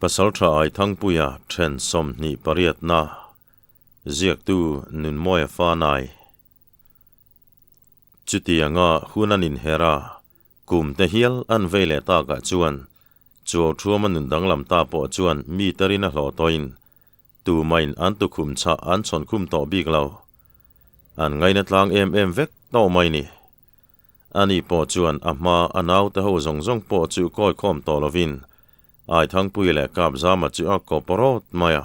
Pasalṭha Aithangpuia ṭhen 28na ziaktu Nunmawia Fanai. Chutianga hun an inher a, kum te hial an vei leh takah chuan Chuau Thuama nun danglam ta pawh chuan mi tarin a hlawh tawhin tumain an tukhum chhah an chhawn khum tawh bik lo. An ngaina tlang em em vek tawh mai ni. Ani pawh chuan a hma a naute ho zawng zawng pawh chu kawi khawm tawh lovin Aithangpui leh Kapzama chu a kawp rawt mai a.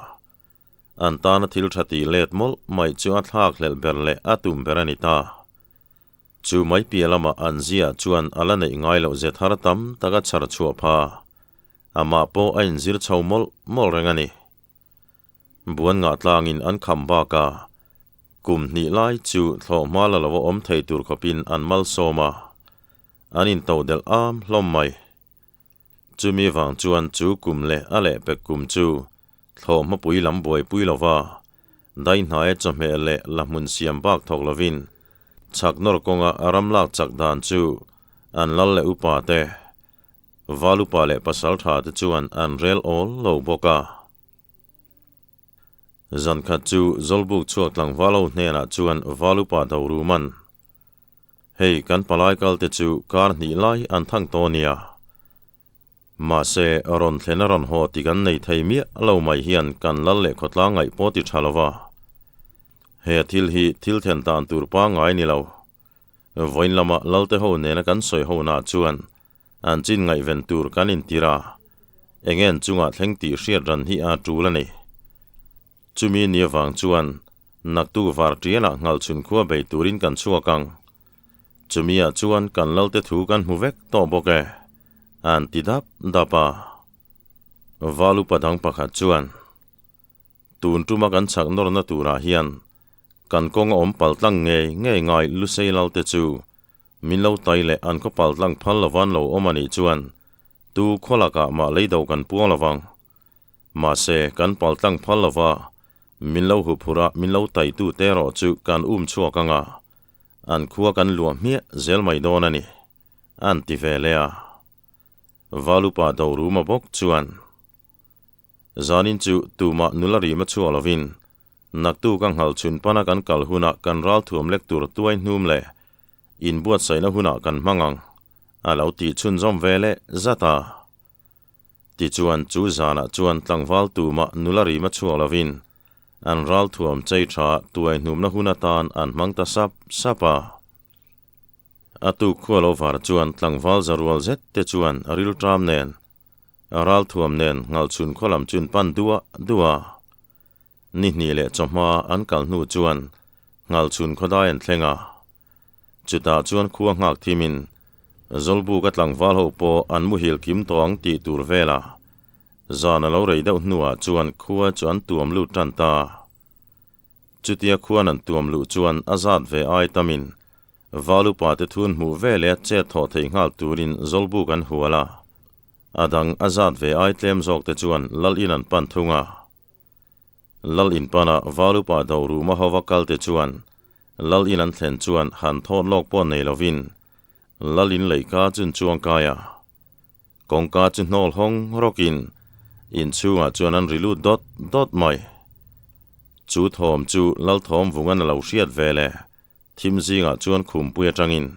An tana thil tha tih let mawlh mai chu a thlak hlelh ber leh a tum ber a ni ta. Chu mai piah lamah an ziah chuan a la neih ngai loh ze thar tam tak a chhar chhuah pha. Amah pawh a inzir chho mawlh mawlh reng a ni. Buan ngah tlangin an kham bak a, kum hnih lai chu thlawh hma la lo a awm thei tur khawpin an malsawm a, an into delh am hlawm mai. Chumi vang chuan chu kum leh a lehpek kum chu thlawh hmapui lam buaipui lova daihnaia chawhmeh leh la hmun siam bak thawk lovin chhak nawr kawnga a ram lak chak dan chu an lal leh upa te, val upa leh pasal tha te chuan an rel awl lo bawk a. Zan khat chu Zawlbuk chhuak tlangval ho hnenah chuan val upa Doruman, Hei kan palai kal te chu kar hnih lai an thang tawh nia. Mahse, rawn thlen a rawn haw ti kan nei thei miah lo mai hian kan lal leh khawtlang ngaih pawh ti tha lo va. He thil hi thil then dan tur pangngai ni lo. Vawiin lama lalte ho nena kan sawi ho nah chuan an chin ngaihven tur kan intir a, eng en chungah thleng tih hriat ran hi a tul a ni. Chumi ni avang chuan naktu var tialah nghalchhun khua bei turin kan chhuak ang. Chumiah chuan kan lalte thu kan hmu vek tawh bawk e, an ti dap dap a. Val upa dang pakhat chuan, Tun tuma kan chhak nawrna turah hian kan kawng a awm pal tlang ngei ngei ngai Lusei lalte chu min lo tai leh an khaw pal tlang phal lovan lo awm a nih chuan tu khaw lakah mah lei do kan puang lovang. Mahse, kan pal tlang phal lova min lo hup hurh a min lo taitu te erawh chu kan um chhuak ang a, an khua kan luah hmiah zel mai dawn a ni, an ti ve leh a. Valupa Doruma bawk chuan. Zanin chu tumah nula rima chhuak lovin naktuk a nghal chhun pana kan kal hunah kan ral thuam lek tur tuai hnum leh inbuatsaihna hunah kan hmang ang, a lo tih chhunzawm ve leh zat a. Tichuan chu zanah chuan tlangval tumah nula rima chhuak lovin an ral thuam chei tha tuai hnumna hun atan an hmang ta sap sap a. A tuk khua lo var chuan tlangval za rual zet te chuan rilṭam nen A ralthuam nen Ngalchhun khaw lam chun pan duah duah a. Ni hnih leh chawhma an kal hnu chuan Ngalchhun khaw dai an thleng a. Chutah chuan khua nghak thimin Zawlbuk a tlangval ho pawh an muhil kim tawh ang tih tur velah zan a lo rei deuh hnuah chuan khua chu an tuam lut tan ta. Chutia khuan an tuam luh chuan a zat ve ai tamin Val upa te thun hmuh ve leh a chet thawh theih nghal turin Zawlbuk an hual a. A dang a zat ve ai tlem zawk te chuan Lal in an pan thung a. Lal in pana Val upa do ruma hova kal te chuan Lal in an thlen chuan han thawt lawk pawh nei lovin Lal in leihka chun chuang kai a. Kawngka chu hnawl hawng rawkin inchhungah chuan an ri lut dawt dawt mai. Chu thawm chu Lal thawm vungan a lo hriat ve le. Thim zingah chuan khumpui atangin,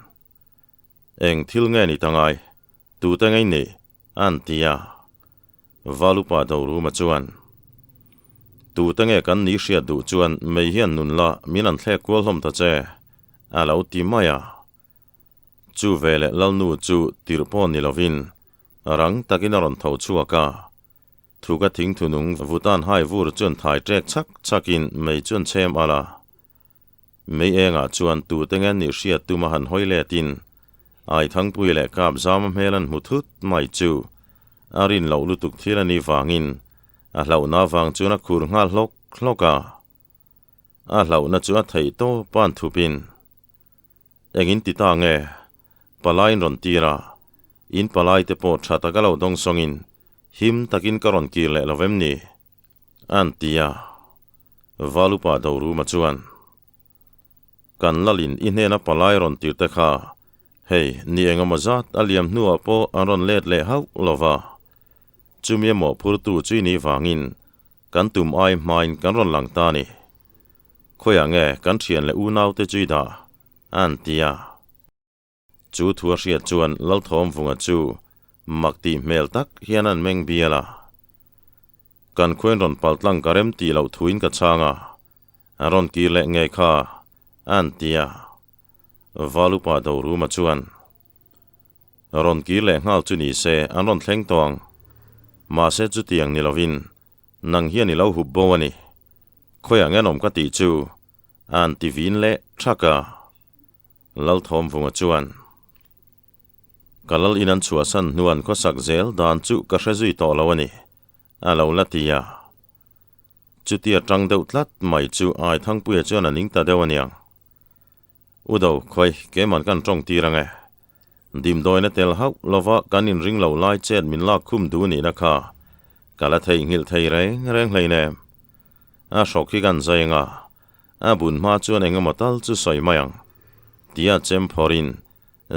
Eng thil nge ni ta ngai? Tute ngei ni? an ti a. Valupa Doruma chuan, Tute nge kan ni hriat duh chuan mei hian nun la min an thlek kual hlawm ta che, a lo ti mai a. Chu veleh Lalnu chu tirh pawh ni lovin rang takin a rawn tho chhuak a. Thuka thing thunung vutan hai vur chuan thai ṭek chhak chhakin mei chuan chhem al a. Mei engah chuan tute nge nih hriat tuma han hawi letin Aithangpui leh Kapzama hmel an hmu thut mai chu a rin loh lutuk thil a nih vangin a hlauhna avang chuan a khur nghal hlawk hlawk a. A hlauhna chu a theih tawp a an thupin, Engin ti ta nge? Palaiin rawn tir a, in palai te pawh tha taka lo dawng sawngin him takin ka rawn kir leh lo vem ni? An ti a, Valupa Doruma chuan, Kan lalin i hnena palai rawn tir te kha, hei ni engemaw zat a liam hnuah pawh an rawn let leh hauh lo va. Chumi a mawhphurtu chu i nih vangin kan tum ai hmain kan rawn lang ta a ni. Khawiah nge kan thian leh unaute chu i dah? an ti a. Chu thu a hriat chuan Lalthawmvunga chu mak tih hmel tak hian an meng bial a. Kan khuain rawn paltlang ka rem tih loh thuin ka chhang a, an rawn kir leh ngei kha, an ti a. Valupa Doruma chuan. Rawn kir leh nghal chu ni se an rawn thleng tawh ang. Mahse chutiang ni lovin nang hian i lo hup bo a ni. Khawiah nge an awm ka tih chu an ti vin leh thak a. Lalthawmvunga chuan, Ka lal in an chhuahsan hnuan khawsak zel dan chu ka hre zui tawh lo a ni, a lo la ti a. Chutia tang deuh tlat mai chu Aithangpuia chuan a ning ta deuh a niang. U do, khawi, keiman kan tawng tir ang e. Dimdawina tel hauh lova kan inring lo lai chet min lak khum duh nihna kha ka la theihnghilh thei reng reng hleinem. A hrawk hi kan zai anga, a bun hma chuan eng emaw tal chu sawi mai ang, tia chem phawrhin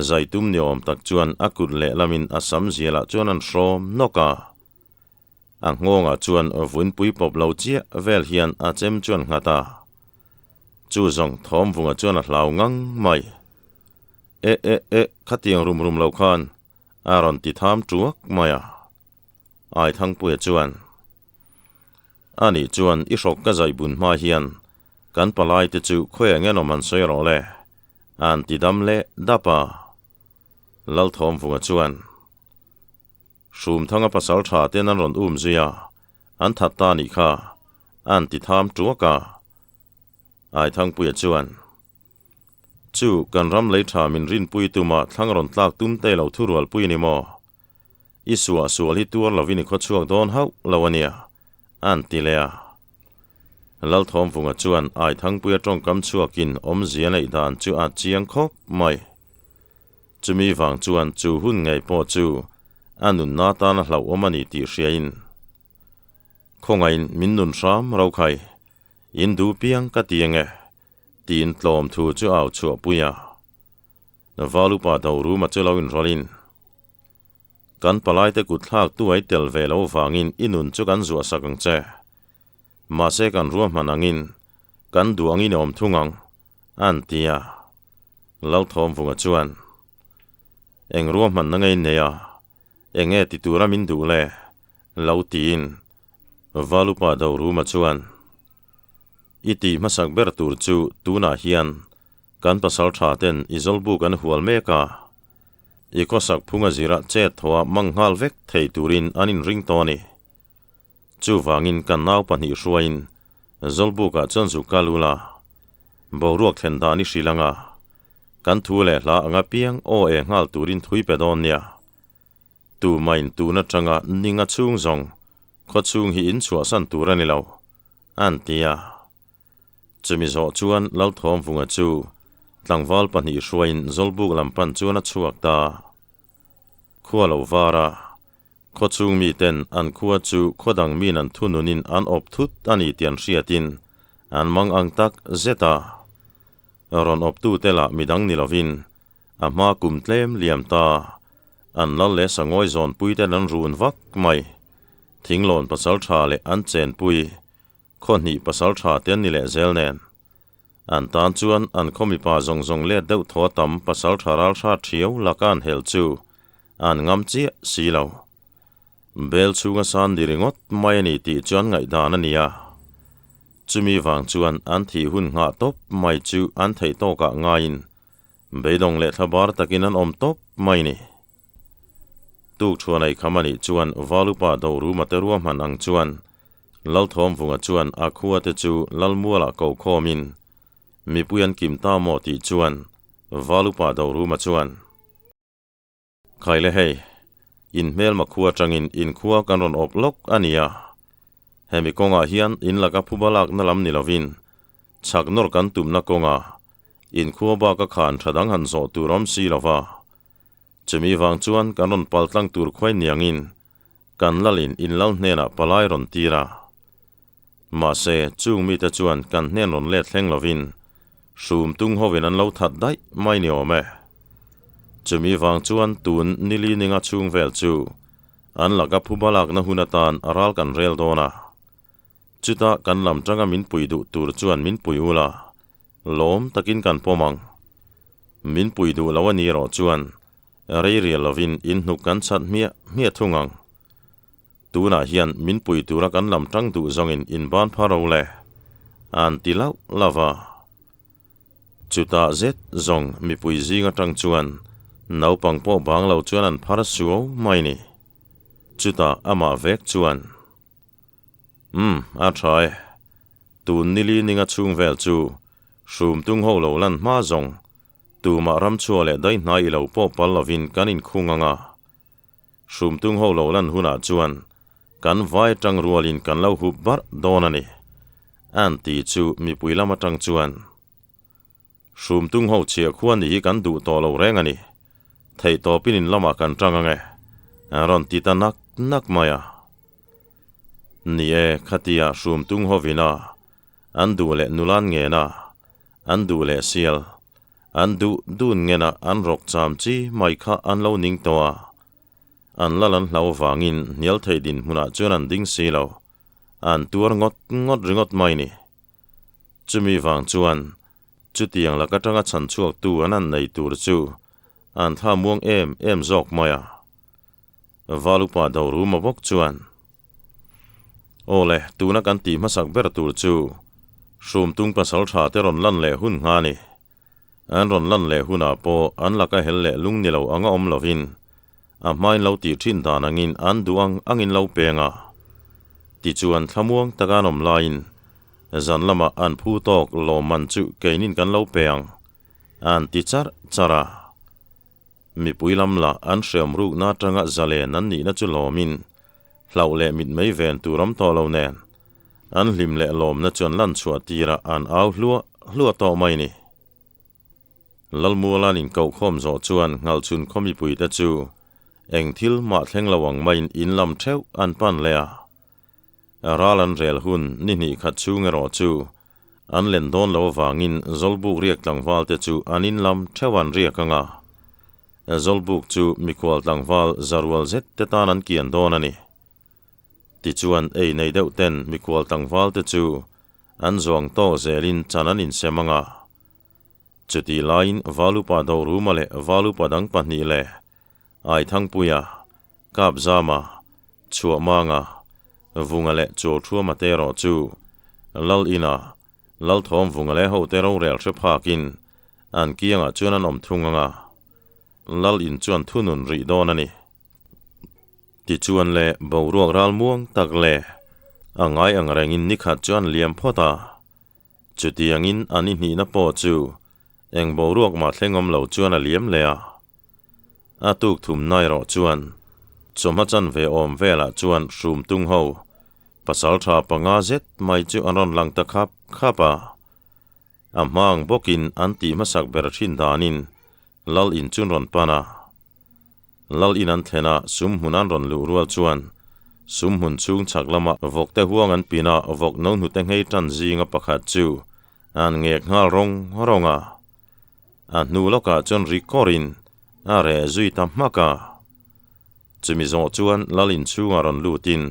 zai tum ni awm tak chuan a kut lehlamin a sam zialah chuan an hrawm nawk a. A nghawngah chuan vunpui pawp lo chiah vel hian a chem chuan nghat a. Chu zawng thawmvunga chuan a hlau ngang mai. E e e, khatiang rum rum lo khan a rawn ti tham tuak mai a. Aithangpuia chuan, Anih chuan i hrawk ka zai bun hma hian kan palai te chu khawiah nge nawm han sawi rawh le, a'n ti dam leh dap a. Lalthawmvunga chuan, Hrumthanga pasal tha ten an rawn um zui a, an that ta nih kha, an ti tham tuak a. Aithangpuia chuan, Chu, kan ram lei tha min rinpui tuma thlang rawn tlak tum te lo thurualpui ni maw? I suah sual hi tuar lovin i khawchhuak dawn hauh lo a nia, an ti leh a. Lalthawmvunga chuan Aithangpuia tawngkam chhuakin awmzia neih dan chu a chiang khawp mai. Chumi vang chuan chu hun ngei pawh chu a nunna tan a hlauhawm a ni tih hriain, Khawngaihin min nun hram Rokhai, in duh piang ka ti ange, tiin tlawm thu chu au chhuah pui a. Valupa Doruma chu lo inrawlhin, Kan palaite kut thlak tu ai tel ve lo vangin i nun chu kan zuah sak ang che. Mahse kan ruahman angin kan duh angin i awm thung ang, an ti a. Lalthawmvunga chuan, Eng ruahmanna ngei nei a, eng nge ti tura min duh le? lo tiin Valupa Doruma chuan, I tih hmasak ber tur chu tunah hian kan pasal tha ten i zawlbuk an hual mek a, i khawsak phunga zira chet thaw a mang nghal vek thei turin an inring tawh a ni. Chuvangin kan nau pahnih hruaiin Zawlbukah chuan zuk kal ula, boruak thlen dan i hrilh anga, kan thu leh hla anga piang aw e nghal turin thui pe dawn nia. Tumain tun atanga ninga chhung zawng khaw chhung hi in chhuahsan tur a ni lo, an ti a. Chumi zawh chuan Lalthawmvunga chu tlangval pahnih hruaiin Zawlbuk lam pan chuan a chhuak ta. Khua lo var a, Khawchhung miten an khua chu khaw dang min an thununin an awp thut a ni tih an hriatin an mang ang tak zet a. Rawn awptute lah midang ni lovin a hma kum tlem liam ta an lal leh sangawi zawnpuiten an run vak mai. Thinglawn pasal tha leh an chenpui khaw hnih pasal tha te an ni leh zel nen. An tan chuan an khaw mipa zawng zawng let deuh thaw tam pasal tha ral hrat thiau laka an hel chu an ngam chiah si lo. Bel chhunga san ni ringawt mai a ni tih chu an ngaihdan a ni a. Chumi vang chuan an thih hun nghah tawp mai chu an theih tawkah ngaiin beidawng leh thlabar takin an awm tawp mai ni. Tuk thuan ei kham a nih chuan Valupa Doruma te ruahman ang chuan Lalthawmvunga chuan a khua te chu Lalmualah ko khawmin mipui an kim ta maw tih chuan Valupa Doruma chuan Khaile hei, in hmelma khua atangin in khua kan rawn awp lawk a nia. Hemi kawngah hian in laka phuba lakna lam ni lovin chhak nawr kan tumna kawnga in khua baka khan tha dang han zawh tur awm si lova. Chumi vang chuan kan rawn pal tlang tur khuai niangin kan lalin in lal hnenah palai rawn tir a. Mahse, chung mite chuan kan hnen rawn let thleng lovin hrum tung hovin an lo that daih mai ni awm e. Chumi vang chuan tun nili ninga chhung vel chu. An laka phuba lakna hun atan a ral kan rel dawn a. Chuta kan lam tanga min pui duh tur chuan min pui ul a, lawm takin kan pawm ang. Min pui duh lo a ni erawh chuan rei rial lovin in hnuk kan chhat hmiah hmiah thung ang. Tunah hian min pui tura kan lam tang duh zawngin in ban pha ro le, an ti lauh lauh a. Chutah zet zawng mipui zing atang chuan naupang pawh bang lo chuan an phar suau mai ni. Chutah amah vek chuan, Umm, a tha e. Tun nili ninga chhung vel chu hrum tung ho lo lan hma zawng tumah ramchhuah leh daihnai i lo pawh pal lovin kan inkhung ang a. Hrumtung ho lo lan hunah chuan kan vai atang rualin kan lo hup barh dawn a ni, an ti chu mipui lam atang chuan Hrumtung ho chhiah khua ni hi kan duh tawh lo reng a ni, theihtawpin in lamah kan tang ang e, an rawn ti ta nak nak mai a. Ni e, khatia Hrumtung hovin a, an duh leh nulan ngen a, an duh leh sial, An duh dun ngen a an rawk cham chi mai kha an lo ning tawh a. An lal an hlau vangin hnial thei dinhmunah chuan an ding si lo. An tuar ngawt ngawt ringawt mai ni. Chumi vang chuan chutiang lak atanga chhan chhuaktu an han nei tur chu an thla muang em em zawk mai a. Valupa Doruma bawk chuan, Aw le, tuna kan tih hmasak ber tur chu Hrumtung pasal tha te rawn lan leh hun ngha ni. An rawn lan leh hunah pawh an laka hel leh lung ni lo anga awm lovin a hmain lo tih thin dan angin an duh ang angin lo peng a. Tichuan thlamuang taka an awm laiin zan lamah an phu tawk lawmman chu keinin kan lo pe ang, an ti charh charh a. Mipui lam lah an hreawm rukna atanga zalen an nihna chu lawmin hlauh leh mitmei ven tur awm tawh lo nen an hlim leh lawmna chu an lan chhuah tirah an au hluah hluah tawh mai ni. Lalmuala'n inkohkhawm zawh chuan Nghalchhun khaw mipuite chu eng thil mah thleng lo ang maiin in lam theuh an pan leh a. Ral an rel hun ni hnih khat chhung erawh chu an len dawn lo avangin Zawlbuk riak tlangval te chu an in lam theuh an riak ang a. Zawlbuk chu mikhual tlangval zarual zet te tan an kian dawn a ni. Tichuan ei nei deuh ten mikhual tlangval te chu an zawng tawk zelin chan an insem ang a. Chutih laiin Valupa Doruma leh Valupa dang pahnih leh Aithangpuia, Kapzama, Chhuahmanga, Vunga leh Chawlthuama te erawh chu Lal ina Lalthawm Vunga leh hote rorel hre phakin an kiangah chuan an awm thung ang a, Lal in chuan thunun rih dawn a ni. Tichuan le boruak ral muang tak leh a ngai ang rengin nikhat chu an liam phawt a, chutiangin an ihnihna pawh chu eng boruak mah thleng awm lo chuan a liam leh a. A tuk thum na erawh chuan chawhma chanve awm velah chuan hrum tung ho pasal tha panga zet mai chu an rawn lang ta khap khap a. A hma ang bawkin an tih hmasak ber thin danin Lal in chu an rawn pan a. Lal in an thlen a, sum hmun an rawn luh rual chuan sum hmun chhung chhak lama vawkte huang an pin a, vawk no hnute nghei tan zinga pakhat chu an ngek nghal rawng rawng a. A hnu lawkah chuan ri kawrin a reh zui ta hmak a. Chumi zawh chuan Lal inchhungah rawn lutin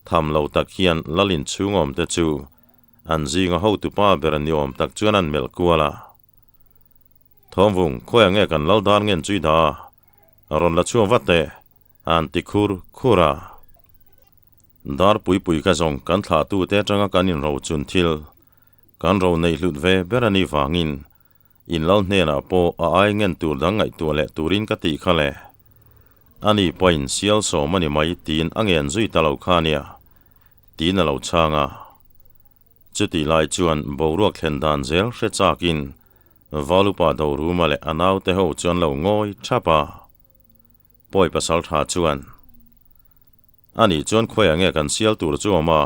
tham lo tak hian Lal inchhung awmte chu an zinga hotupa ber ni awm tak chuan an melh kual a. Thawmvung, khawiah nge kan lal dar ngen chui dah a? Rawn la chhuak vat teh, an ti khur khur a. Dar pui pui ka zawng kan thlahtute atanga kan inrochun thil kan ro neih hlut ve ber a nih vangin In lal hnenah pawh a ai ngen tur dang ngaihtuah leh turin ka tih kha le. Ani pawhin sial sawm a ni mai tiin a ngen zui ta lo kha nia, tiin a lo chhang a. Chutih lai chuan boruak thlen dan zel hre chakin Valupa Doruma leh a naute ho chu an lo ngawi thap a. Pawi pasal tha chuan, Anih chuan khawiah nge kan sial tur chu awm a,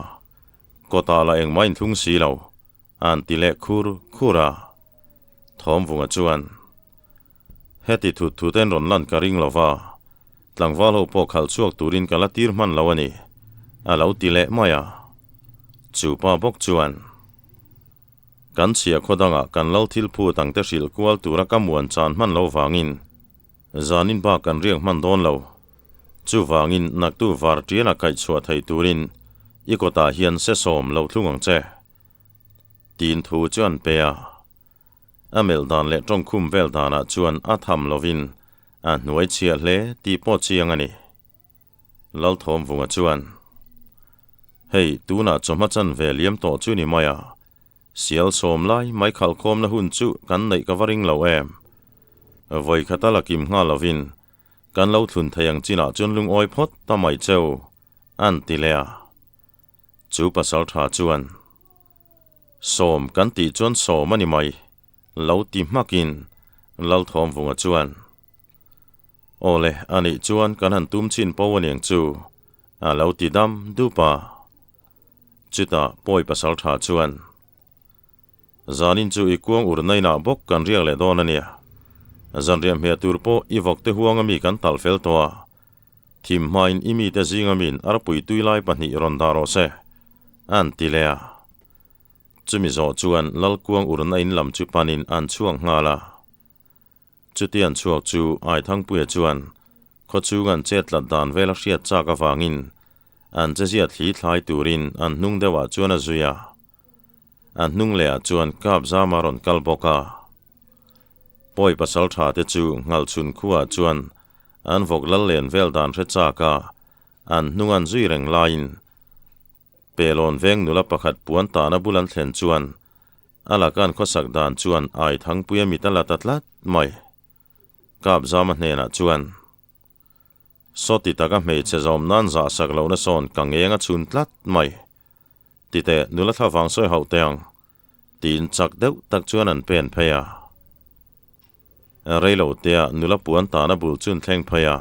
kawtah lah engmah inthung si lo, an ti leh khur khur a. Thawmvunga chuan, Heti thut thut en rawn lan ka ring lo va, tlangval ho pawh khalh chhuak turin ka la tir hman lo a ni, a lo ti leh mai a. Chu pa bawk chuan, Kan chhia khaw dangah kan lal thil phut ang te hrilh kual tura ka muan chan hman lo vangin, Zanin bak kan riak hman dawn lo. Chuvangin naktu var ṭiala kaihchhuah thei turin i kawtah hian se sawm lo thlung ang che. Tiin thu chu an pe a. A melh dan leh tawngkhum vel danah chuan a tham lovin a hnuai chhia hle tih pawh chiang a ni. Lalthawmvunga chuan, Hei, tunah chawhma chanve liam tawh chu ni mai a, sial sawm lai mai khalhkhawmna hun chu kan neih ka va ring lo em? Vawi khata la kim nghal lovin kan lo thlun thei ang chinah chuan lungawi phawt ta mai cheu, an ti leh a. Chu pasal tha chuan, Sawm kan tih chuan sawm a ni mai, lo ti hmakin Lalthawmvunga chuan, Awle, a nih chuan kan han tum chin po a niang chu, a lo ti dam dup a. Chutah pawi pasal tha chuan, Zanin chu i kuang ur nainah bawk kan riak leh dawn a nia. Zanriah hmeh tur pawh i vawk te huang ami kan talh fel tawh a. Thim hmain i mite zinga min arpui tui lai pahnih rawn dah rawh se, an ti leh a. Chumi zawh chuan Lalkuang urna in lam chu panin an chhuak nghal a. Chuti an chhuak chu Aithangpuia chuan khawchhung an chet tlat dan vel a hriat chak avangin an chezia thli thlai turin an hnung deuhah chuan a zui a. A hnung lehah chuan Kapzama rawn kal bawk a. Pawi pasal tha te chu Nghalchhun khuaah chuan an vawk lal len vel dan hre chak a, an hnung an zui reng laiin Pelawn veng nula pakhat puan tahna bul an thlen chuan a laka an khawsak dan chuan Aithangpuia mit a la ta tlat mai. Kapzama hnenah chuan. Sawti taka hmeichhe zawm nan zah sak lohna sawn ka ngeng a chhun tlat mai. Titeh, nula thla vang sawi hauh teh ang, tiin chak deuh tak chuan an pen phei a. Reilo tea nula puan tahna bul chun thleng phei a.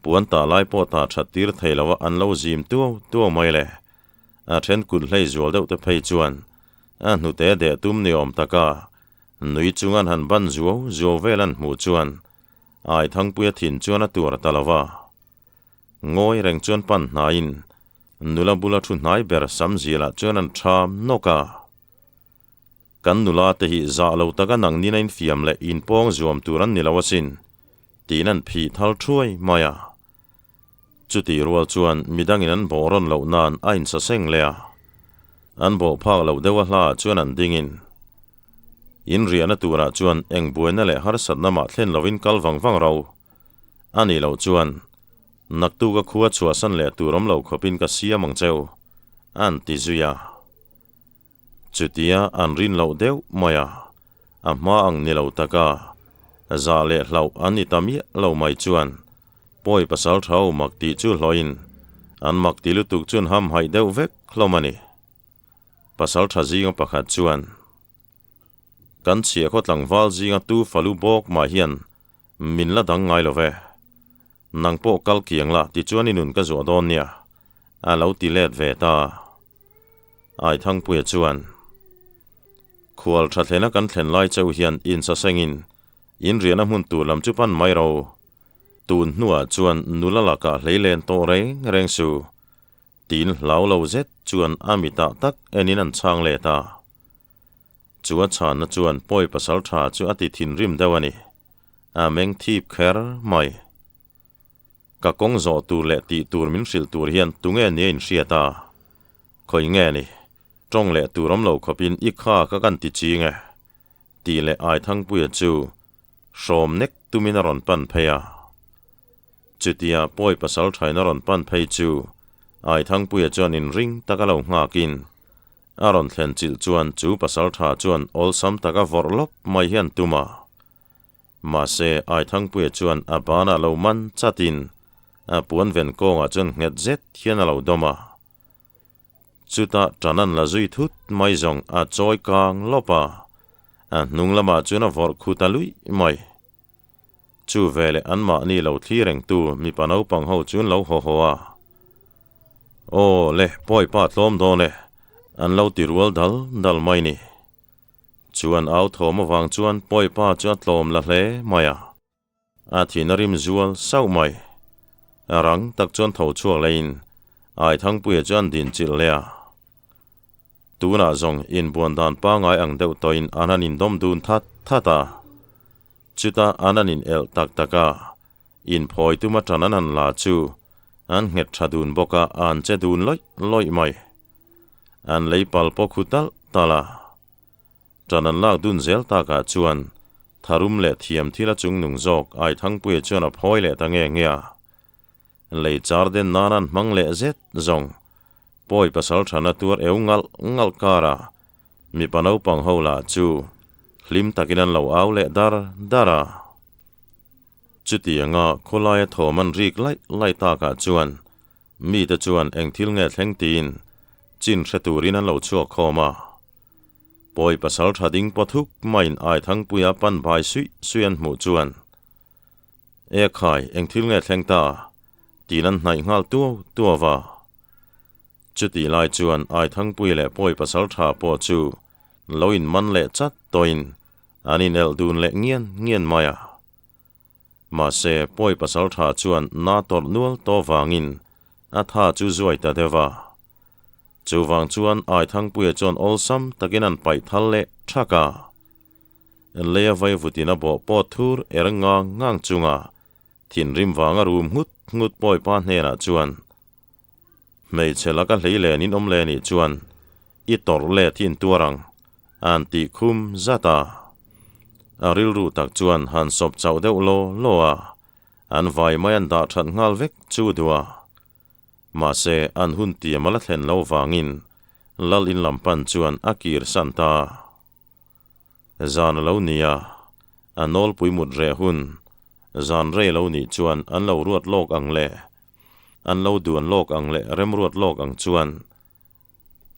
Puan tah lai pawh tah that tir thei loa an lo zim tuau tuau mai le. A then kut hlei zual deuh te phei chuan a hnute deh tum ni awm taka nui chung an han ban zuau zuau vel an hmuh chuan Aithangpuia thin chuan a tuar ta lo va. Ngawi reng chuan pan hnaiin nula bula thu hnai ber sam zialah chuan an ṭham nawk a. Kan nula te hi zah lo taka nang nina infiam leh inpawng zuam tur an ni lo asin, tiin an phih thal thuai mai a. Chutih rual chuan midangin an bawh rawn loh nan a insaseng leh a. An bawh phak loh deuh a hlaah chuan an dingin inriahna turah chuan eng buaina leh harsatna mah thlen lovin kal vang vang ro a nih loh chuan naktuka khua chhuahsan leh tur awm lo khawpin ka siam ang cheu, an ti zui a. Chutia an rin loh deuh mai a, a hma ang ni lo taka zah leh hlauh an ni ta miah lo mai chuan pawi pasal tha ho mak tih chu hlawhin an mak ti lutuk chuan hamhaih deuh vek hlawm a ni. Pasal tha zinga pakhat chuan, Kan chhiahkhaw tlangval zinga tu falu bawk mah hian min la dang ngai lo ve. Nang pawh kal kiang la tichuan i nun ka zuah dawn nia, a lo ti let ve ta. Aithangpuia chuan, Khual tha thlena kan thlen lai cheu hian insasengin inriahna hmun tur lam chu pan mai ro. Tun hnuah chuan nula lakah hleilen tawh reng reng su. Tiin hlau lo zet chuan a mitah tak enin an chhang let a. Chu a chhanna chuan pawi pasal tha chu a ti thinrim deuh a ni. A meng thip kher mai. Ka kawng zawh tur leh tih tur min hrilh tur hian tunge nia inhriat a? Khawi nge ni? Tawng leh tur awm lo khawpin i kha ka kan ti ching e. Tih leh Aithangpuia chu hrawm nek tumin a rawn pan phei a. Chutia pawi pasal thain a rawn pan phei chu Aithangpuia chuan inring taka lo nghakin a rawn thlen chilh chuan chu pasal tha chuan awlsam taka vawrh lawp mai hian tum a. Mahse, Aithangpuia chuan a banah lo man chatin a puan ven kawngah chuan nghet zet hian a lo dawm a. Chutah ṭan an la zui thut mai zawng a chawi kang lawp a, a hnung lamah chuan a vawrh khu ta luih mai. Chu veleh anmahni lo thli rengtu mipa naupang ho chuan lo haw haw a. Aw le, pawi pa tlawm dawn e, an lo ti rual dal dal mai ni. Chuan au thawm avang chuan pawipa chu a tlawm la hle mai a. A thin a rim zual sauh mai. A rang tak chuan tho chhuak leiin Aithangpuia chu an din chilh leh a. Tunah zawng inbuan dan pangai ang deuh tawhin an han indawm dun that that a. Chutah an han in elh tak tak a. Inphawi tuma ṭan an han la chu an nghet ṭha dun bawk a, an che dun lawih lawih mai. An lei pal pawh khu talh talh a. Ṭan an lak dun zel takah chuan tharum leh thiam thil a chungnung zawk Aithangpuia chuan a phawi leh ta nge nge a. Lei char den nan an hmang leh zet zawng. Pawi pasal ṭhana tuar eu ngalh ngalh kara mipa naupang ho lah chu hlim takin an lo au leh dar dar a. Chutianga khawlaia thawm an rik laih laih takah chuan mite chuan eng thil nge thleng tiin chin hre turin an lo chhuak khawm a. Pawi pasal ṭha ding paw thuk maiin Aithangpuia pan bai suih suih an hmuh chuan E khai, eng thil nge thleng ta? tiin an hnaih nghal tuau tuau a. Chutih lai chuan Aithangpui leh Pawi pasal tha pawh chu lo inman leh chat tawhin an inelh dun leh ngian ngian mai a. Mahse, Pawi pasal tha chuan na tawrh nual tawh vangin a tha chu zuai ta deuh a. Chuvang chuan Aithangpuia chuan awlsam takin an paih thal leh thak a. Leia vaivutin a bawh pawt thur er ngang ngang chunga thinrim vanga rum nghut nghut Pawipa hnenah chuan, Hmeichhe laka hlei len in awm le nih chuan i tawrh let hi in tuar ang, a'n tih khum zat a. A rilru tak chuan han sawp chauh deuh law law a, an vai mai an dah that nghal vek chu duh a. Mahse, an hun tiam a la thlen lo vangin Lal in lam pan chuan a kir san ta. Zan a lo ni a, a nawlpui mut reh hun, zan rei lo nih chuan an lo ruat lawk ang le, an lo duan lawk ang leh remruat lawk ang chuan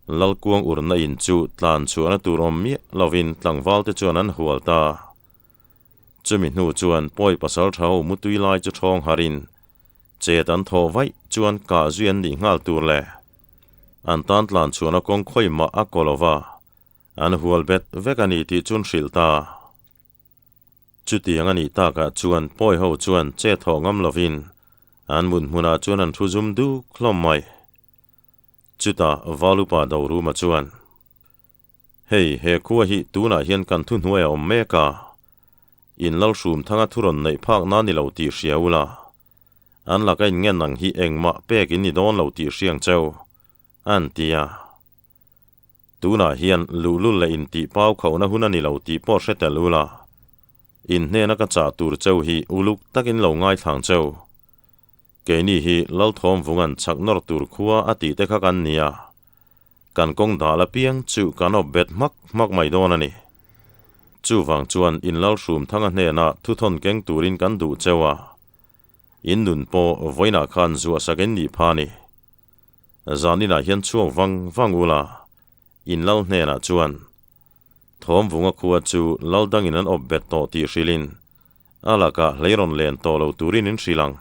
Lalkuang urna in chu tlan chhuahna tur awm miah lovin tlangvalte chuan an hual ta. Chumi hnu chuan pawi pasal tha ho mutui lai chu ṭhawng harin chet an thawh vaih chuan kah zui an nih nghal tur le. An tan tlan chhuahna kawng khawi mah a kaw lova. An hual bet vek a ni tih chuan hrilh ta. Chutiang a nih takah chuan pawi ho chuan che thawh ngam lovin an mun hmunah chuan an thu zum duk hlawm mai. Chutah Valupa Doruma chuan, Hei, he khua hi tunah hian kan thuhnuai a awm mek a, in Lalhrum thanga thu rawn neih phak na ni lo tih hria ula, an laka in ngen ang hi engmah pek in ni dawn lo tih hriang cheu, an ti a. Tunah hian luhlul leh intih pau khauhna hun a ni lo tih pawh hre tel ula, in hnena ka chah tur cheu hi uluk takin lo ngaithlang cheu. Keini hi Lalthawmvunga'n chhak nawr tur khua a tih te kha kan ni a, kan kawng dal apiang chu kan awp bet hmak hmak mai dawn a ni. Chuvang chuan in Lalhrumthanga hnena thuthawn keng turin kan duh cheu a, in nun pawh vawiinah khan zuahsak in nih pha a ni. Zaninah hian chhuak vang vang ula, in lal hnenah chuan Thawmvunga khua chu lal dangin an awp bet tawh tih hrilhin a lakah hleirawn len tawh lo turin in hrilh ang.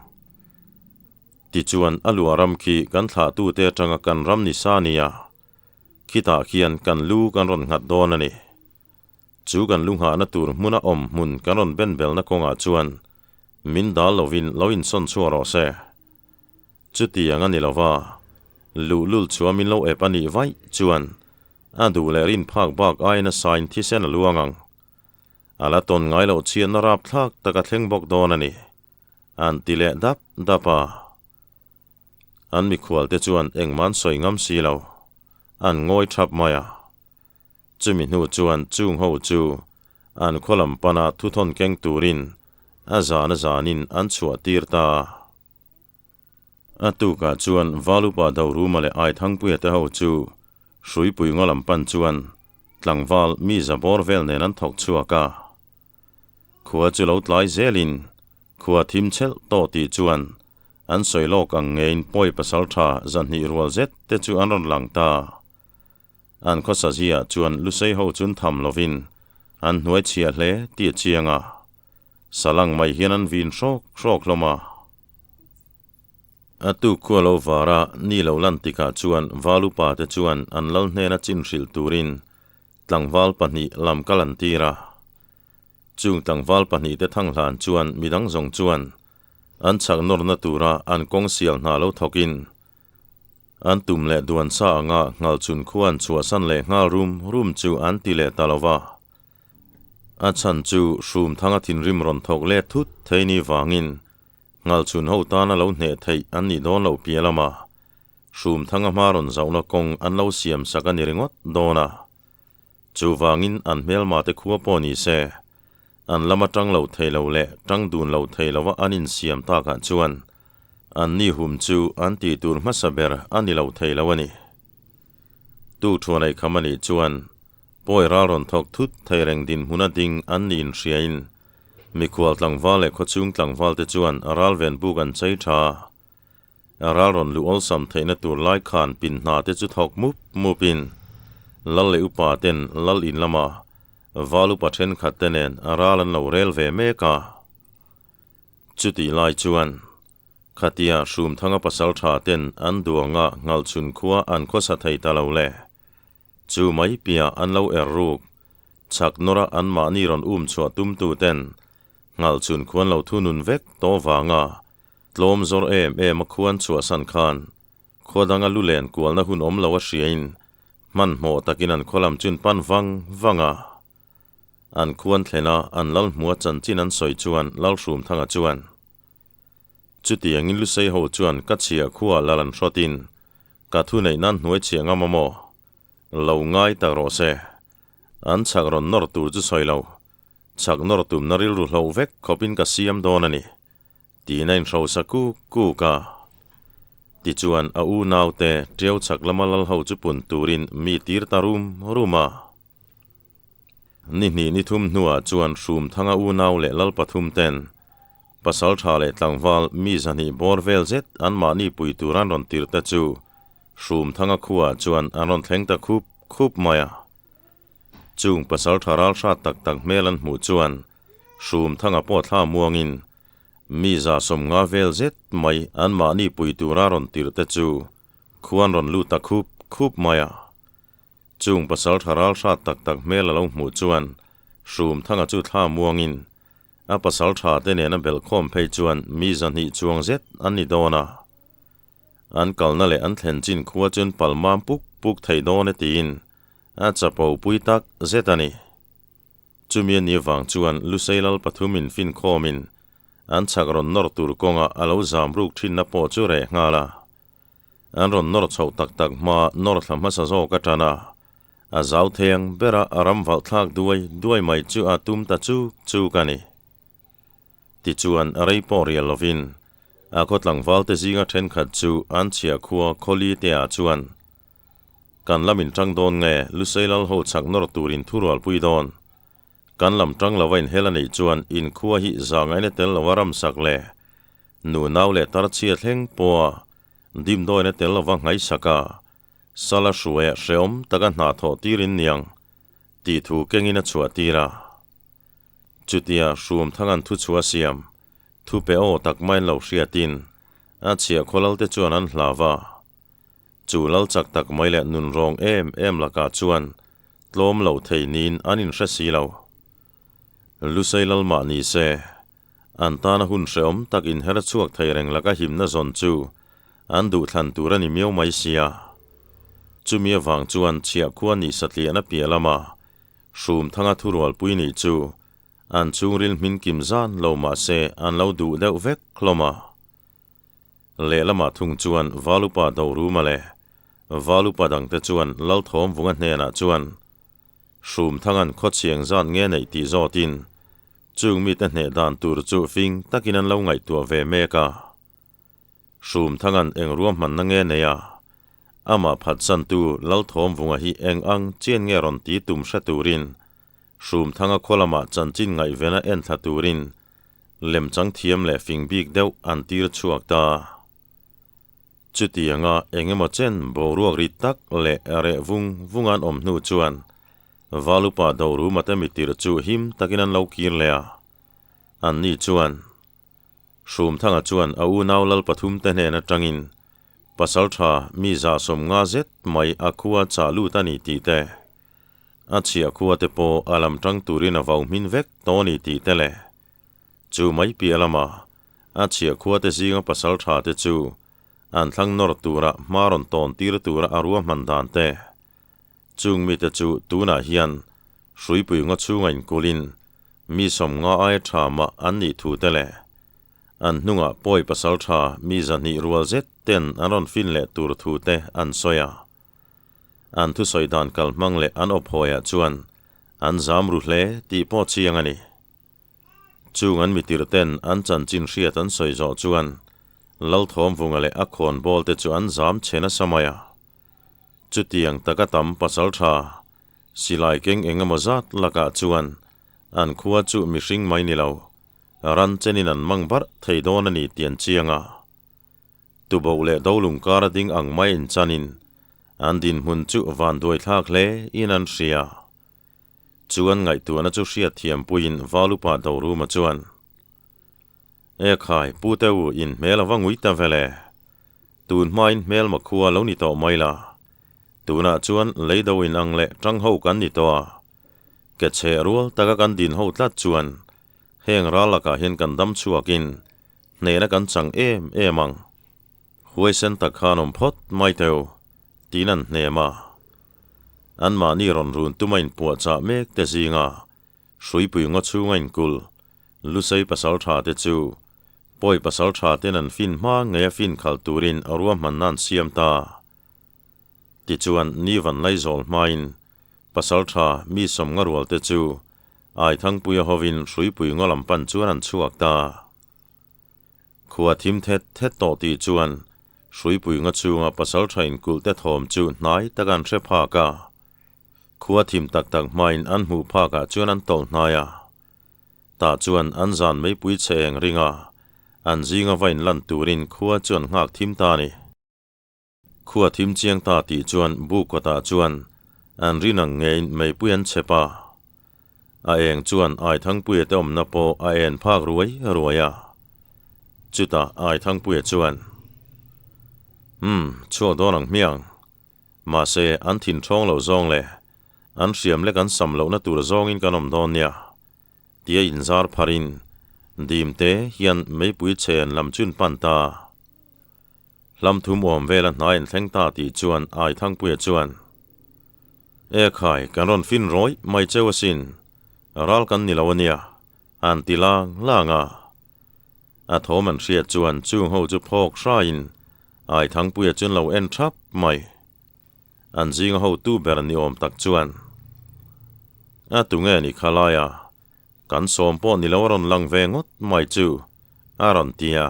Tichuan a luah ram khi kan thlahtute atanga kan ram ni sa nia, khitah khian kan lu kan rawn nghat dawn a ni. Chu kan lu nghahna tur hmuna awm hmun kan rawn benbelna kawngah chuan min dal lovin lo insawn chhuak rawh se. Chutiang a ni lo va, luhlul chua min lo ep a nih vaih chuan a duh leh rin phak bak aiin a sain thisen a luang ang. A la tawn ngai loh chhiatna rapthlak tak a thleng bawk dawn a ni, an ti leh dap dap a. An mikhualte chuan engmah an sawi ngam si lo, an ngawi thap mai a. Chumi hnu chuan chung ho chu an khaw lam pana thuthawn keng turin a zan a zanin an chhuah tir ta a. A tukah chuan Valupa Doruma leh Aithangpuia te ho chu Hruipui ngaw lam pan chuan tlangval mi za bawr vel nen an thawk chhuak a. Khua chu lo tlai zelin khua thim chhelh tawh tih chuan an sawi lawk ang ngeiin pawi pasal tha zahnih rual zet te chu an rawn lang ta. An khawsa ziah chuan Lusei ho chun tham lovin an hnuai chhia hle tih a chiang a. Salang mai hian an vin hrawk hrawk hlawm a. A tuk khua lo var a, ni lo lan tikah chuan Valupa te chuan an lal hnena chin hrilh turin tlangval pahnih lam kal an tir a. Chung tlangval pahnih te thang hlan chuan midang zawng chuan an chhak nawrna tura an kawng sial hna lo thawkin an tum leh duan sa anga nghalchun khua an chhuahsan leh nghal rum rum chu an ti leh ta lo va. A chhan chu Hrumthanga thinrim rawn thawk let thut thei ni vangin. Ngalchhun ho tana lo hneh theih an nih dawn loh piah lama Hrumthanga hma rawn zauhna kawng an lo siam sak a ni ringawt dawn a. Chuvangin an hmelma te khua pawh ni se, an lama tang lo thei lo leh tang dun lo thei lova an insiam takah chuan an ni hum chu an tih tur hmasa ber a ni lo thei lo a ni. Tukthuan ei kham a nih chuan pawi ral rawn thawk thut thei reng dinhmuna ding an ni inhriain mikhual tlangval leh khawchhung tlangval te chuan ralven buk an chei tha a. Ral rawn luh awlsam theihna tur lai khan pin hna te chu thawk mup mup in Lal leh upa ten Lal in lama val upa thenkhat te nen ral an lo rel ve mek a. Chutih lai chuan khatia Hrumthanga pasal tha ten an duanga Nghalchhun khua an khawsa thei ta lo le. Chu mai piah an lo er ruk chhak nawra anmahni rawn um chhuah tum tu ten Nghalchhun khuan lo thunun vek tawh vanga Tlawm zawr em em a khuan chhuahsan khan khua danga lu len kualna hun awm lo a hriain hmanhmawh takin an khaw lam chun pan vang vang a. An khuan thlen a an lal hmua chanchin an sawi chuan Lalhrumthanga chuan, Chutiangin Lusei ho chuan ka chhia khua lal an hrawtin ka thuneih nan hnuai chhia ngam a maw? Lo ngai tak rawh se. An chhak rawn nawr tur chu sawi lo. Chhak nawr tumna rilru hloh vek khawpin ka siam dawn a ni. Tiin a inhrosa kuk kuk a. Tichuan a unaute ṭiau chhak lama lal ho chu pun turin mi tir ta rum rum a. Ni hnih ni thum hnuah chuan Hrumthanga unau leh lal pathum ten pasal tha leh tlangval mi zahnih bawr vel zet anmahni pui tur an rawn tir te chu Hrumthanga khuaah chuan an rawn thleng ta khup khup mai a. Chung pasal tha ral hrat tak tak hmel an hmuh chuan Hrumthanga pawh thla muangin mi 150 vel zet mai anmahni pui tura rawn tirh te chu khuan rawn lut ta khup khup mai a. Chung pasal tha ral hrat tak tak hmel a lo hmuh chuan Hrumthanga chu thla muangin a pasal tha te nena belhkhawm phei chuan mi 200 chuang zet an ni dawn a. An kalna leh an thlen chin khua chuan palmam puk puk thei dawn e tiin a chapo pui tak zet a ni. Chumi a nih vang chuan Lusei lal pathum in finkhawmin an chhak rawn nawr tur kawnga a lo zam ruk thinna pawh chu reh nghal a. An rawn nawr chhoh tak tak hma nawr thla hmasa zawk atan a, a zau thei ang bera a ram valh thlak duai duai mai chu a tum ta chuk chuk a ni. Tichuan rei pawh rial lovin a khaw tlangval te zinga thenkhat chu an chhiah khua khawli te ah chuan Kan lam in tang dawn nge Lusei lal ho chhak nawr tur in thurual pui dawn. Kan lam tang lova in hel a neih chuan in khua hi zangaina tel lova ramsak leh nu nau leh tar chhia thleng pawha dimdawina tel lova nghaihsak a sala hruaia hrehawm taka hna thawh tir in niang tih thu kengin a chhuah tir a. Chutia Hrumthangan thuchhuah siam thu pe aw tak maiin lo hriatin a chhiah khawlal te chuan an hlau a. Chu lal chak tak mai leh nun rawng em em lakah chuan tlawm lo thei niin an inhre si lo. Lusei lal mah ni se, an tana hun hrehawm tak inher chhuak thei reng laka himna zawn chu an duhthlan tur a ni miau mai sia. Chumi avang chuan chhiahkhua nih satliahna piah lama Hrumthanga thurualpui nih chu an chhungril hmin kim zan lo mah se an lo duh deuh vek hlawm a. Lehlamah thung chuan Valupa Doruma leh Valupa dangte chuan Lalthawmvunga hnenah chuan Hrumthanga'n khawchhiang zat nge neih tih zawtin chung mite hneh dan tur chu fing takin an lo ngaihtuah ve mek a. Hrumthanga'n eng ruahmanna nge nei a, amah phatsantu Lalthawmvunga hi eng ang chian nge rawn ti tum hre turin Hrumthanga khaw lamah chanchin ngaihvena enthla turin Lemchang thiam leh fing bik deuh an tir chhuak ta. Chutianga eng emaw chen boruak ri tak leh reh vung vung an awm hnu chuan Valupa Doruma te mitir chu him takin an lo kir leh a. Anni chuan Hrumthanga chuan a unau lal pathum te hnen atangin pasal tha mi 150 zet mai a khua chah lut a ni tih te, A chhiah khua te pawh a lam tang turin a vau hmin vek tawh a ni tih te le. Chu mai piah lama a chhiah khua te zinga pasal tha te chu an thlang nawr tura hma rawn tawn tir tura a ruahman dan te. Chung mite chu tunah hian hruipui ngaw chhunga inkulhin mi 50 aia tha mah an nih thu te le. An hnungah pawi pasaltha mi 200 rual zet ten an rawn fin leh tur thu te an sawi a. An thusawi dan kal hmang leh an awphawiah chuan an zam ru hle tih pawh chiang a ni. Chung an mitir ten an chanchin hriat an sawi zawh chuan Lalthawmvunga leh a khawnbawl te chu an zam chhe nasa mai a. Chutiang taka tam pasaltha silai keng eng emaw zat lakah chuan an khua chu mihring mai ni lo, ran chenin an mang barh thei dawn a ni tih an chiang a. Tuboh leh Dolung kara ding ang mai inchanin an dinhmun chu vanduai thlak hle in an hria. Chu an ngaihtuahna chu hriat thiampuiin Valupa Doruma chuan, E khai, Pu Te U, in hmel a va ngui ta vel e. Tun hmain hmelma khua lo ni tawh mai la. Tunah chuan leido in ang leh tang ho kan ni tawh a. Ke chhe rual taka kan din ho tlat chuan heng ral lakah hian kan dam chhuakin hnehna kan chang em em ang. Huaisen tak khan awm phawt mai teu, tiin an hnem a. Anmahni rawn run tuma inpuahchah mek te zinga hruipui ngaw chhunga inkul Lusei pasal tha te chu pawi pasal tha ten an fin hma ngei a fin khalh turin a ruahmanna an siam ta. Tichuan ni van laizawl hmain pasal tha mi sawmnga rual te chu Aithangpuia hovin hruipui ngaw lam pan chuan an chhuak ta. Khua thim thet thet tawh tih chuan hruipui nga chhunga pasal tha inkulh te thawm chu hnai tak an hre phak a. Khua thim tak tak hmain an hmuh phakah chuan an tawlh hnai a. Tah chuan an zan meipui chhe eng ring a, an zinga va inlan turin khua chu an nghak thim ta a ni. Khua thim chiang ta tih chuan buk kawtah chuan an rin ang ngeiin meipui an chhep a. A eng chuan Aithangpuia te awmna pawh a en phak ruai ruai a. Chutah Aithangpuia chuan, Umm, chhuak dawn ang hmiang. Mahse, an thin ṭhawng lo zawng leh an hriam lek an sam lohna tur zawngin kan awm dawn nia. Tia inzar pharin dimte hian meipui chhen lam chun pan ta. Hlam thum awm vela hnai an thleng ta tih chuan Aithangpuia chuan, E khai, kan rawn fin rawih mai cheu asin, ral kan ni lo ania, an ti lang lang a. A thawm an hriat chuan chung ho chu phawk hraiin Aithangpuia chuan lo en thap mai. An zinga hotu ber ni awm tak chuan, A tunge ni kha laia, kan sawm pawh ni lo a rawn lang ve ngawt mai chu, a rawn ti a.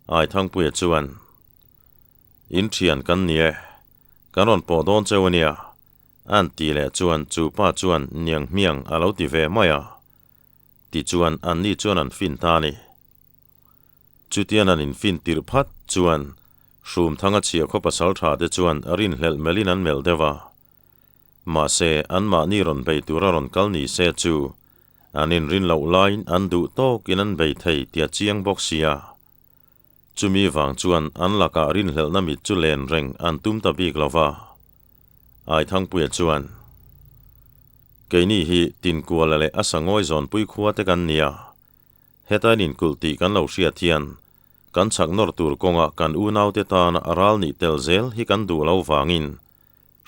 Aithangpuia chuan, In thian kan ni e, kan rawn pawh dawn cheu ania, an ti leh chuan chu pa chuan niang hmiang a lo ti ve mai a. Tichuan anni chuan an fin ta a ni. Chutian an infin tirh phat chuan Hrumthanga chhiahkhaw pasal tha te chuan rinhlelh melhin an melh deuh a. Mahse, anmahni rawn bei tura rawn kal ni se chu an inrin loh laiin an duh tawkin an bei thei tia chiang bawk sia. Chumi vang chuan an lakah rinhlelhna mit chu len reng an tum ta bik lo va. Aithangpuia chuan, Keini hi Tinkuala leh a sangawi zawnpui khua te kan nia. Heta in inkulh tih kan lo hriat hian kan chhak nawr tur kawnga kan unaute tana a ral nih tel zel hi kan duh lo vangin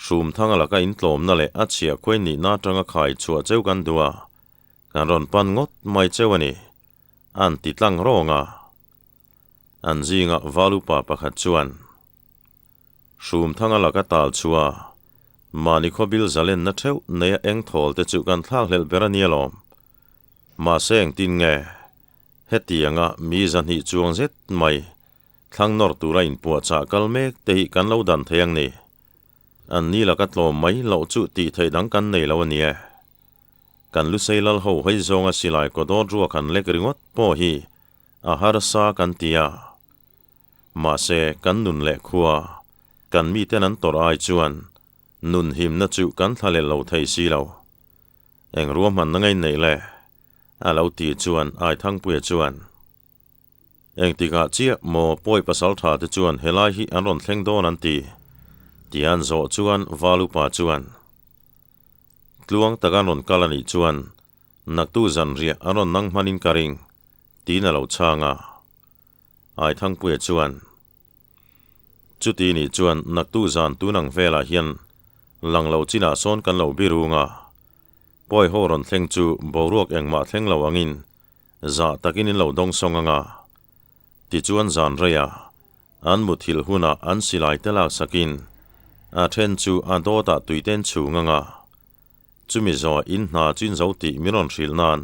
Hrumthanga laka intlawmna leh a chhiah khuai nihna atanga khai chhuah cheu kan duh a, kan rawn pan ngawt mai cheu a ni, an ti tlang rawng a. An zinga Valupa pakhat chuan Hrumthanga laka tal chhuah mahni khawbil zalenna theuh neia eng thawl te chu kan thlakhlelh ber a ni alawm. Mahse engtin nge hetianga mi 200 chuang zet mai thlang nawr tura inpuahchah kal mek te hi kan lo dan thei ang ni? An ni laka tlawm mai loh chu tih theih dang kan nei lo a ni e. Kan Lusei lal ho hawi zawnga silai kaw dawt ruak han lek ringawt pawh hi a harsa kan ti a. Mahse kan nun leh khua, kan miten an tawrh ai chuan nun himna chu kan thlalel lo thei si lo. Eng ruahmanna ngei neih le? A lo ti chuan Aithangpuia chuan, Engtikah chiah maw pawi pasal tha te chuan helai hi an rawn thleng dawn an ti? Tia an zawh chuan Valupa chuan, Tluang tak an rawn kal a nih chuan naktu zanriah an rawn nang hmanin ka ring, tiin a lo chhang a. Aithangpuia chuan, Chuti nih chuan naktu zan tun ang velah hian lang lo chinah sawn kan lo birung a, pawi ho rawn thleng chu boruak engmah thleng lo angin zah takin in lo dawng sawng ang a. Tichuan zan reia an muthilh hunah an silai te laksakin a then chu a dawtah tuiten chhung anga chumi zawh in hna chu in zo tih min rawn hrilh nan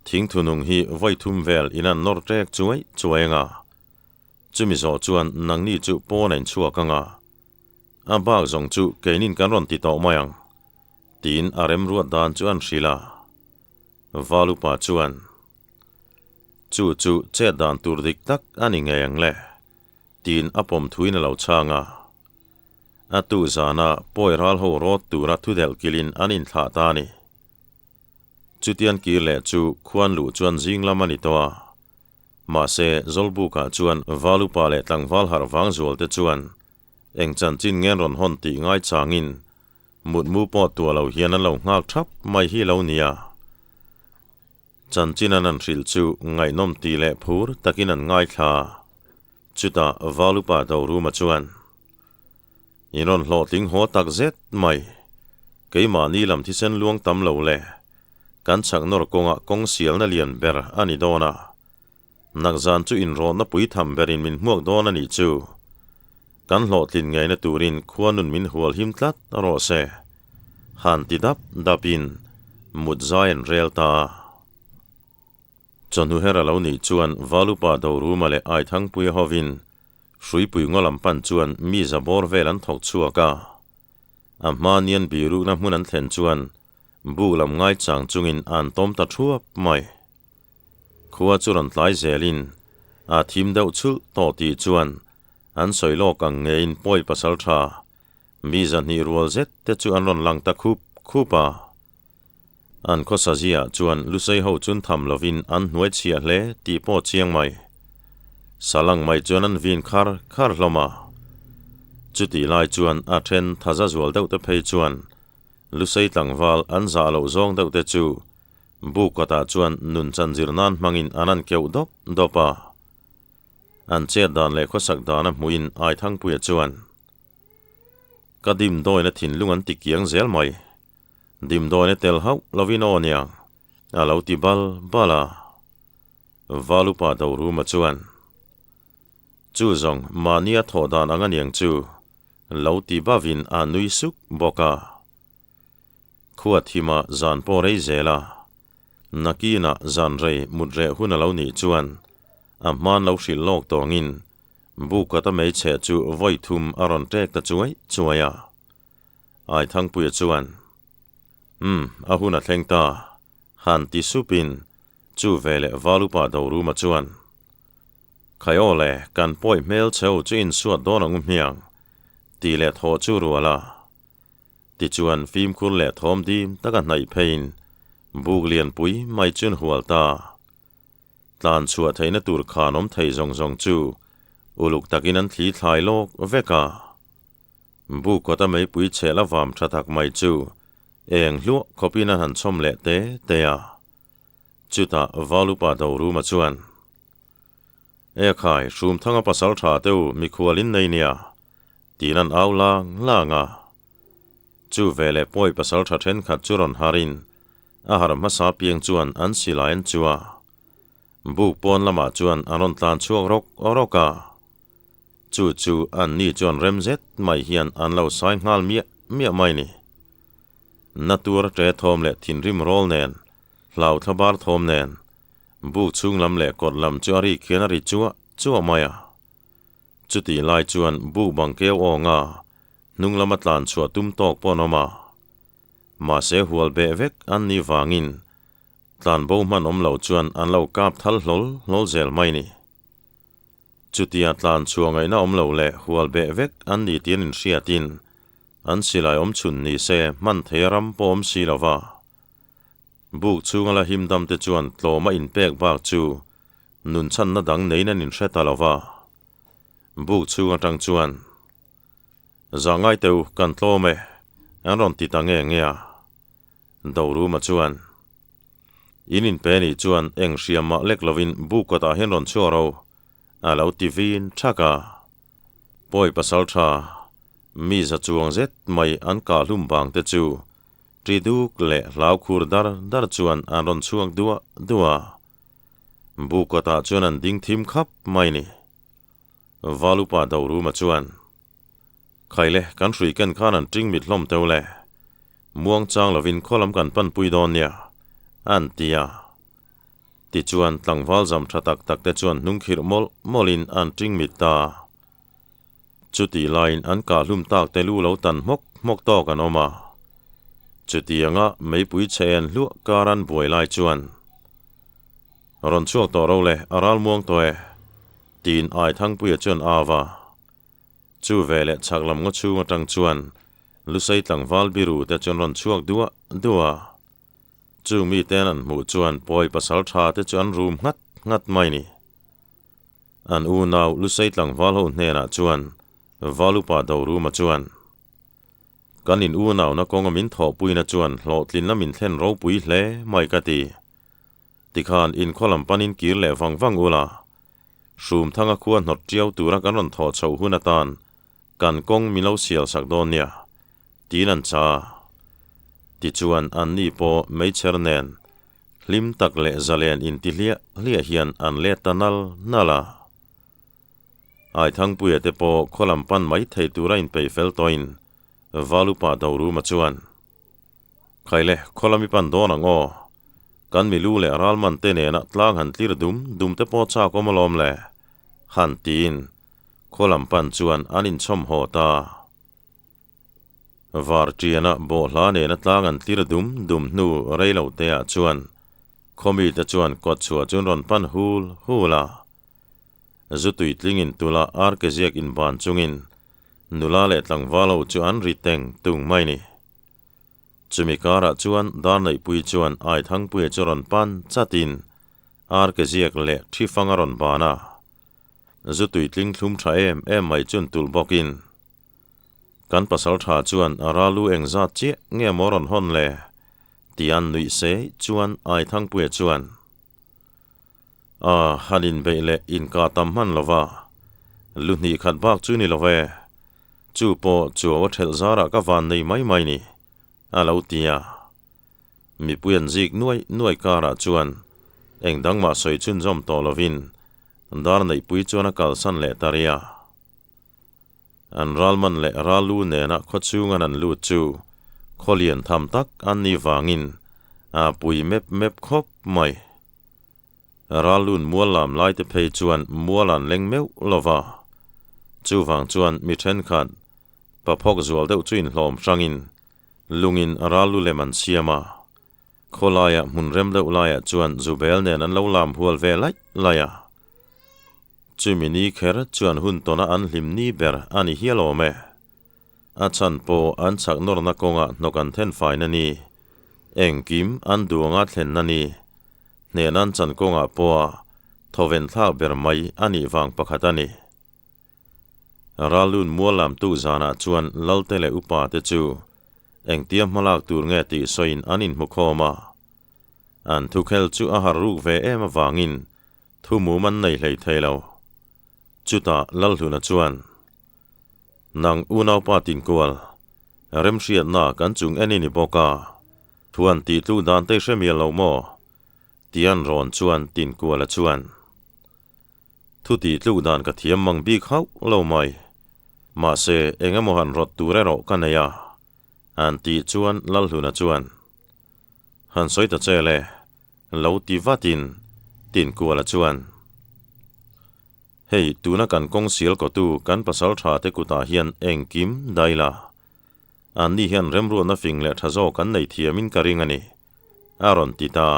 thingthunung hi vawi thum vel in an nawr ṭek chuai chuai anga chumi zawh chuan nangni chu pawn a inchhuak anga a bak zawng chu keinin kan rawn ti tawh mai ang tiin a remruat dan chu an hrilh a. Valupa chuan, Chu chu chet dan tur dik tak a ni ngei ang le, tiin a pawm thuin a lo chhang a. A tu zana pawi ral ho rawt tura thudelh kilin an inthlah ta a ni. Chutian kir leh chu khuan luh chuan zing lam a ni tawh a. Mahse, Zawlbukah chuan Valupa leh tlangval harh vang zualte chuan eng chanchin ngen rawn hawn tih ngaichangin Mutmu pawh tuah lo hian an lo nghak thap mai hi lo nia. Chanchin an han hrilh chu ngaihnawm ti leh phur takin an ngaithla. Chutah Valupa Doruma chuan, In rawn hlawhtling haw tak zet mai. Keimahni lam thisen luang tam lo le. Kan chhak nawr kawngah kawng sialna lian ber a ni dawn a. Nakzan chu inrawhna pui tham berin min hmuak dawn a nih chu. Kan hlawhtlin ngeina turin khua nun min hual him tlat rawh se. Han ti dap dapin mut zai an rel ta a. Chawhnu her a lo nih chuan Valupa Doruma leh Aithangpuia hovin Hruipui ngaw lam pan chuan mi za bawr vel an thawk chhuak a. A hma nian birukna hmun an thlen chuan buk lam ngaichang chungin an tawm ta thuap mai. Khua chu rawn tlai zelin a thim deuh chhulh tawh tih chuan an sawi lawk ang ngeiin pawi pasal tha mi zahnih rual zet te chu an rawn lang ta khup khup a. An khawsa ziah chuan lusei ho chun tham lovin an hnuai chhiah hle tih pawh chiang mai. Salang mai chuan an vin khar khar hlawm a. Chutih lai chuan a then thaza zual deuh te phei chuan lusei tlangval an zah loh zawng deuh te chu Bu kawtah chuan nun chanzir nan hmangin an an keuh dawp dawp a. An chet dan leh khawsak dana hmuhin Aithangpuia chuan, Ka dimdawina thinlung an ti kiang zel mai. Dimdawina tel hauh lovin aw nia, a lo ti bal bal a. Valupa Doruma chuan, Chu zawng mahnia thawh dan ang aniang chu, lo ti bavin a nui suk bawk a. Khua thima zan pawh rei zel a, nakinah zan rei mut reh hun a lo nih chuan a hman lo hrilh lawk tawngin bukata hmeichhe chu vawi thum a rawn ṭek ta chuai chuai a. Aithangpuia chuan, Umm, a hun a thleng ta, han ti supin chu veleh Valupa Doruma chuan, Khai aw le, kan pawi hmel cheu chu insuat dawn ang u hmiang, tih leh thaw chu rual a. Tichuan fimkhur leh thawm dim taka hnaih pheiin buk lianpui mai chun hual ta. Tlan chhuah theihna tur khan awm thei zawng zawng chu uluk takin an thli thlai lawk vek a. Buk kawta meipui chheh la vam tha tak mai chu eng hluah khawpin an han chhawm leh te te a. Chutah Valupa Doruma chuan, E khai, Hrumthanga pasal tha teu mikhual in nei nia, tiin an au lang lang a. Chu veleh pawi pasal tha thenkhat chu rawn harin a harh hmasa piang chuan an silai an chu a. Buk pawn lamah chuan an rawn tlan chhuak rawk rawk a. Chu chu an ni chuan rem zet mai hian an lo sai nghal miah miah mai ni. Na tur ṭe thawm leh thinrim rawl nen, hlau thlabar thawm nen, buk chhung lam leh kawt lam chu a rik hian a ri chuah chuah mai a. Chutih lai chuan buk bang keu awnga hnung lama tlan chhuah tum tawk pawh an awm a. Mahse hual beh vek an nih vangin tlan bo hman awm lo chuan an lo kap thal hlawl hlawl zel mai ni. Chutia tlan chhuah ngaihna awm lo leh hual beh vek an ni tih an inhriatin an silai awm chhun ni se hman thei a ram pawh awm si lo va. Buk chhunga la him dam te chuan tlawma inpek bak chu Nun chhanna dang neiin an inhre ta lo va. Buk chhung atang chuan, Zah ngai teu, kan tlawm e, an rawn ti ta nge nge a. Doruma chuan, In inpe nih chuan eng hriam mah lek lovin buk kawtah hian rawn chhuak ro, a lo ti vin thak a. Pawi pasal tha, mi za chuang zet mai an kah hlum bang te chu ṭi duk leh hlau khur dar dar chuan an rawn chhuak duah duah a. Buk kawtah chuan an ding thim khap mai ni. Valupa Doruma chuan, Khaile, kan hrui ken khan an ṭing mit hlawm teuh le. Muang chang lovin khaw lam kan panpui dawn nia, an ti a. Tichuan, tlangval zam tha tak tak te chuan hnungkhirh mawlh mawlhin an ṭing mit ta. Chutih laiin an kah hlum tak te lu lo tan hmawk hmawk tawk an awm a. Chutianga meipui chhe en hluah kar an buai lai chuan, Rawn chhuak tawh ro le, a ral muang tawh e, tiin Aithangpuia chuan a va. Chu veleh chhak lam ngaw chhung atang chuan Lusei tlangval biru te chuan rawn chhuak duah duah a. Chung miten an hmuh chuan pawi pasal tha te chu an rum nghat nghat mai ni. An unau Lusei tlangval ho hnenah chuan Valupa Doruma chuan, Kan in unauna kawnga min thawhpuina chuan hlawhtlinna min thlen ropui hle mai ka ti. Tikhan inkhaw lam panin kir leh vang vang ula, Hrumthanga khua hnawt tiau tura kan rawn thawh chhoh hun atan kan kawng min lo sial sak dawn nia, tiin an cha. Tichuan anni pawh meichher nen hlim tak leh zalen inti hliah hliah hian an let ta nal nal a. Aithangpuia te pawh khaw lam pan mai thei tura inpeih fel tawhin Valupa Doruma chuan, Khaile, khaw lam i pan dawn ang aw. Kan milu leh ralman te nena tlang han tlir dum dum te pawh chak awm alawm le, han tiin khaw lam pan chuan an inchhawm haw ta. Varṭiana bawhhla nena tlang an tlir dum dum hnu rei lo te ah chuan khaw mite chuan kawtchhuah chu an rawn pan hul hul a. Zu tuitling in tula ar ke ziak inban chungin nula leh tlangval ho chu an ri teng tung mai ni. Chumi karah chuan Darneihpui chuan Aithangpuia chu rawn pan chatin ar ke ziak leh thi fang a rawn ban a. Zu tuitling thlum tha em em mai chun tulh bawkin kan pasal tha chuan a ralu engzat chiah nge maw rawn hawn le? Tian nuih se chuan Aithangpuia chuan A han inbeih leh inkah tam hman lo va, lu hnih khat bak chu ni lo ve. Chu pawh chuau a ṭhelh zarah ka van nei mai mai ni, a lo ti a. Mipui an zik nuai nuai karah chuan eng dang mah sawi chhunzawm tawh lovin dar neihpui chuan a kalsan leh ta ria. An ralman leh rallu nena khawchhunga an lut chu khaw lian tham tak an nih vangin a pui mep mep khawp mai. Rallun mual lam lai te phei chuan mual an leng meuh lo va. Chuvang chuan mi thenkhat paphawk zual deuh chu inhlawm hrangin lungin rallu lem an siam a. Khawlaia hmun rem deuh laiah chuan Zubel nen an lo lam hual ve laih laih a. Chumi ni kher chuan hun tawna an hlim ni ber a ni hial awm e. A chhan pawh an chhak nawrna kawngah hnawk an then faina ni, engkim an duanga thlenna ni, hnen an chan kawngah pawha thawven thlak ber mai a nih vang pakhat a ni. Rallun mual lamtu zanah chuan Lalte leh upa te chu engtia hmalak tur nge tih sawiin an inhmukhawm a. An thukhel chu a har ruk ve em avangin thu mum an nei hlei thei lo. Chutah Lalhluna chuan, Nang unaupa tinkual, remhriatna kan chung en i ni bawk a, thuan tih tluh dan te i hre mial lo maw? Tian rawn chuan Tinkuala chuan, Thu tih tluh dan ka thiam mang bik hauh lo mai. Mahse, eng emaw han rawt tur erawh ka nei a, an tih chuan Lalhluna chuan, Han sawi ta che le, lo ti vatin Tinkuala chuan, Hei, tuna kan kawng sial kawtu kan pasal tha te kutah hian engkim dai la. Anni hian remruatna fing leh tha zawk an nei thiamin ka ring a ni, a rawn ti ta.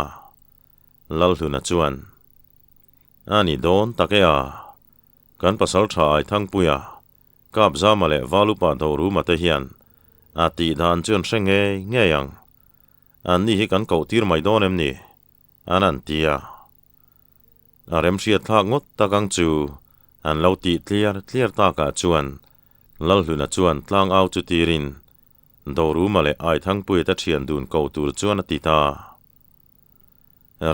Lalhluna chuan, A ni dawn tak e a, kan pasal tha Aithangpuia, Kapzama leh Valupa Doruma te hian a tih dan chu an hre ngei ngei ang. Anni hi kan koh tir mai dawn em ni? An an ti a. A remhriat thlak ngawt tak ang chu an lo tih tliar tliar takah chuan Lalhluna chuan tlang au chu tirin Doruma leh Aithangpuia te thian dun ko tur chuan a ti ta.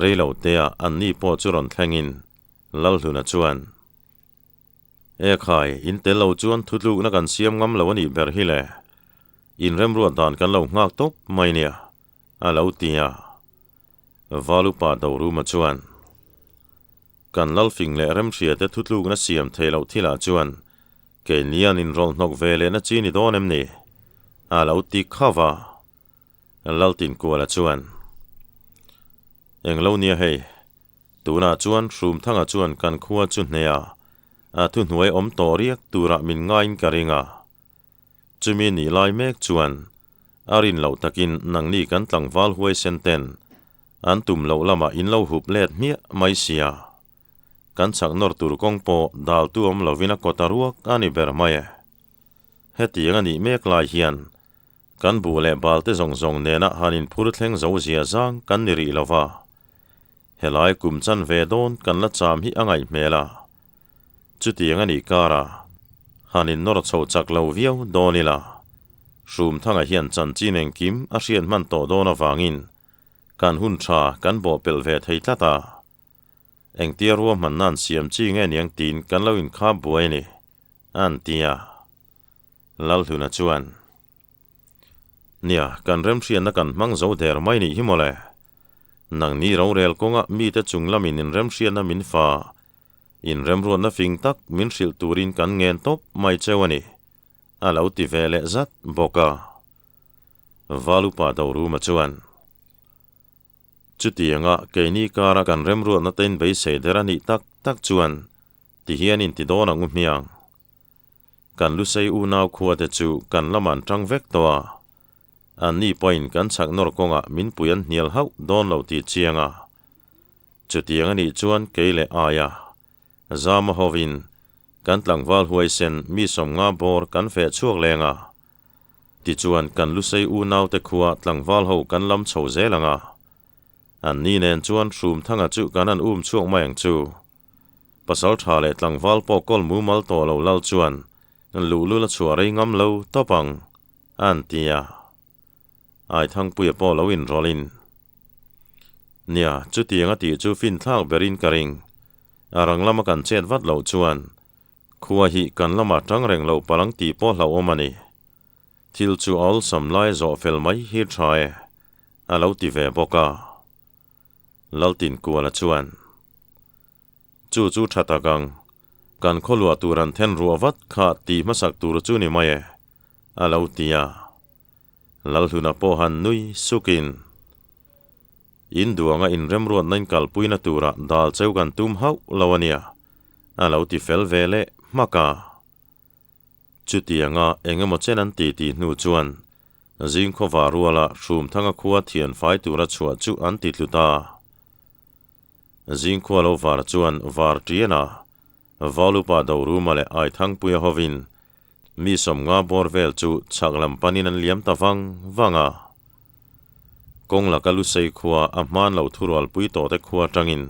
Reilo tea anni pawh chu rawn thlengin Lalhluna chuan, E khai, in tel lo chuan thutlukna kan siam ngam lo a nih ber hi le. Inremruat dan kan lo nghak tawp mai nia, a lo ti a. Valupa Doruma chuan. Kan lalfing leh remhriate thutlukna siam thei loh thilah chuan keini an inrawlh hnawk ve lehna chi ni dawn em ni? A lo ti khauh a. Laltinkuala chuan, Englo nia hei, tunah chuan Hrumthanga chuan kan khua chu hneha a thuhnuai awm tawh riak turah min ngaiin ka ring a. Chumi nih lai mek chuan a rin loh takin nangni kan tlangval huaisen ten an tum loh lamah in lo hup let hmiah mai sia. Kan chak nawr tur kawng pawh daltu awm lovin a kawt a ruak a ni ber mai e. Hetiang a nih mek lai hian Kan buh leh balte zawng zawng nena han inphur thleng zo zia zang kan ni rih lo va. Helai kum chan ve dawn kan la cham hi a ngaih hmel a. Chutiang a nih kara han innawr chho chak lo viau dawn ila, Hrumthanga hian chanchin engkim a hriat hman tawh dawn avangin kan hun tha kan bawhpelh ve thei tlat a. Engtia ruahmanna an siam chi nge niang tiin kan lo inkhap buai a ni, an ti a. Lalhluna chuan, Nia, kan remhriatna kan hmang zo der mai nih hi mawle. Nangni rorel kawnga mite chung lamin inremhriatna min fa, inremruatna fing tak min hrilh turin kan ngen tawp mai cheu a ni, a lo ti ve leh zat bawk a. Valupa Doruma chuan, Chutianga keini kara kan remruatna te inbeisei der a nih tak tak chuan tihian inti dawn ang u hmiang. Kan Lusei unau khuate chu kan lam an tang vek tawh a, anni pawhin kan chhak nawr kawngah min pui an hnial hauh dawn lo tih chiang a. Chutiang a nih chuan kei leh aia Zama hovin kan tlangval huaisen mi sawmnga bawr kan feh chhuak leng a. Tichuan kan Lusei unaute khua tlangval ho kan lam chho zel ang a. Anni nen chuan Hrumthanga chu kan han um chhuak mai ang chu. Pasal tha leh tlangval pawh kawl mumal tawh lo lal chuan luhlul a chhuah rei ngam lo tawp ang, a an ti a. Aithangpuia pawh lo inrawlhin, Nia, chutiang a tih chu finthlak berin ka ring. A rang lama kan chet vat loh chuan khua hi kan lamah tang reng loh palh ang tih pawh hlauhawm a ni. Thil chu a awlsam lai zawh fel mai hi tha e, a lo ti ve bawk a. Laltinkuala chuan, Chu chu tha tak ang, kan khawluah tur an then ruah vat kha tih hmasak tur chu ni mai e, a lo ti a. Lalhluna pawh han nui sukin, In duanga inremruatna inkalpuina turah dal cheu kan tum hauh lo a nia, a lo ti fel ve leh hmak a. Chutianga eng emaw chen an ti tih hnu chuan Zingkhawva ruala Hrumthanga khua thian fai tura chhuah chu an ti tlu ta. Zingkhua lo var chuan var ṭian a, Valupa Doruma leh Aithangpuia hovin mi sawmnga bawr vel chu chhak lam panin an liam ta vang vang a. Kawng laka Lusei khua a hman lo thurualpui tawhte khua aṭangin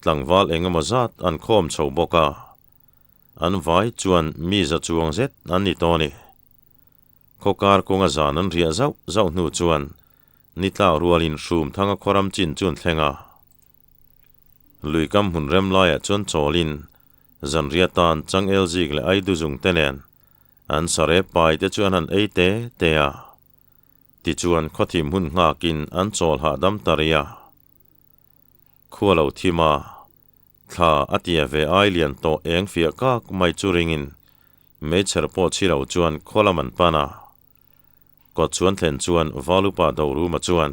tlangval eng emaw zat an khawm chho bawk a. An vai chuan mi za chuang zet an ni tawh a ni. Khawkar kawnga zan an riah zauh zauh hnu chuan ni tlak rualin Hrumthanga khawram chin chu an thleng a. Luikam hmun rem laiah chuan chawlin zanriah tan changel zik leh aidu zung te nen an sare pai te chu an han ei te te a. Tichuan khawthim hun nghakin an chawl hahdam ta rih a. Khua lo thim a. Thla a tia ve ai lian tawh eng fiah kak mai chu ringin meichher pawh chhi lo chuan khaw lam an pan a. Kawt chuan thlen chuan Valupa Doruma chuan,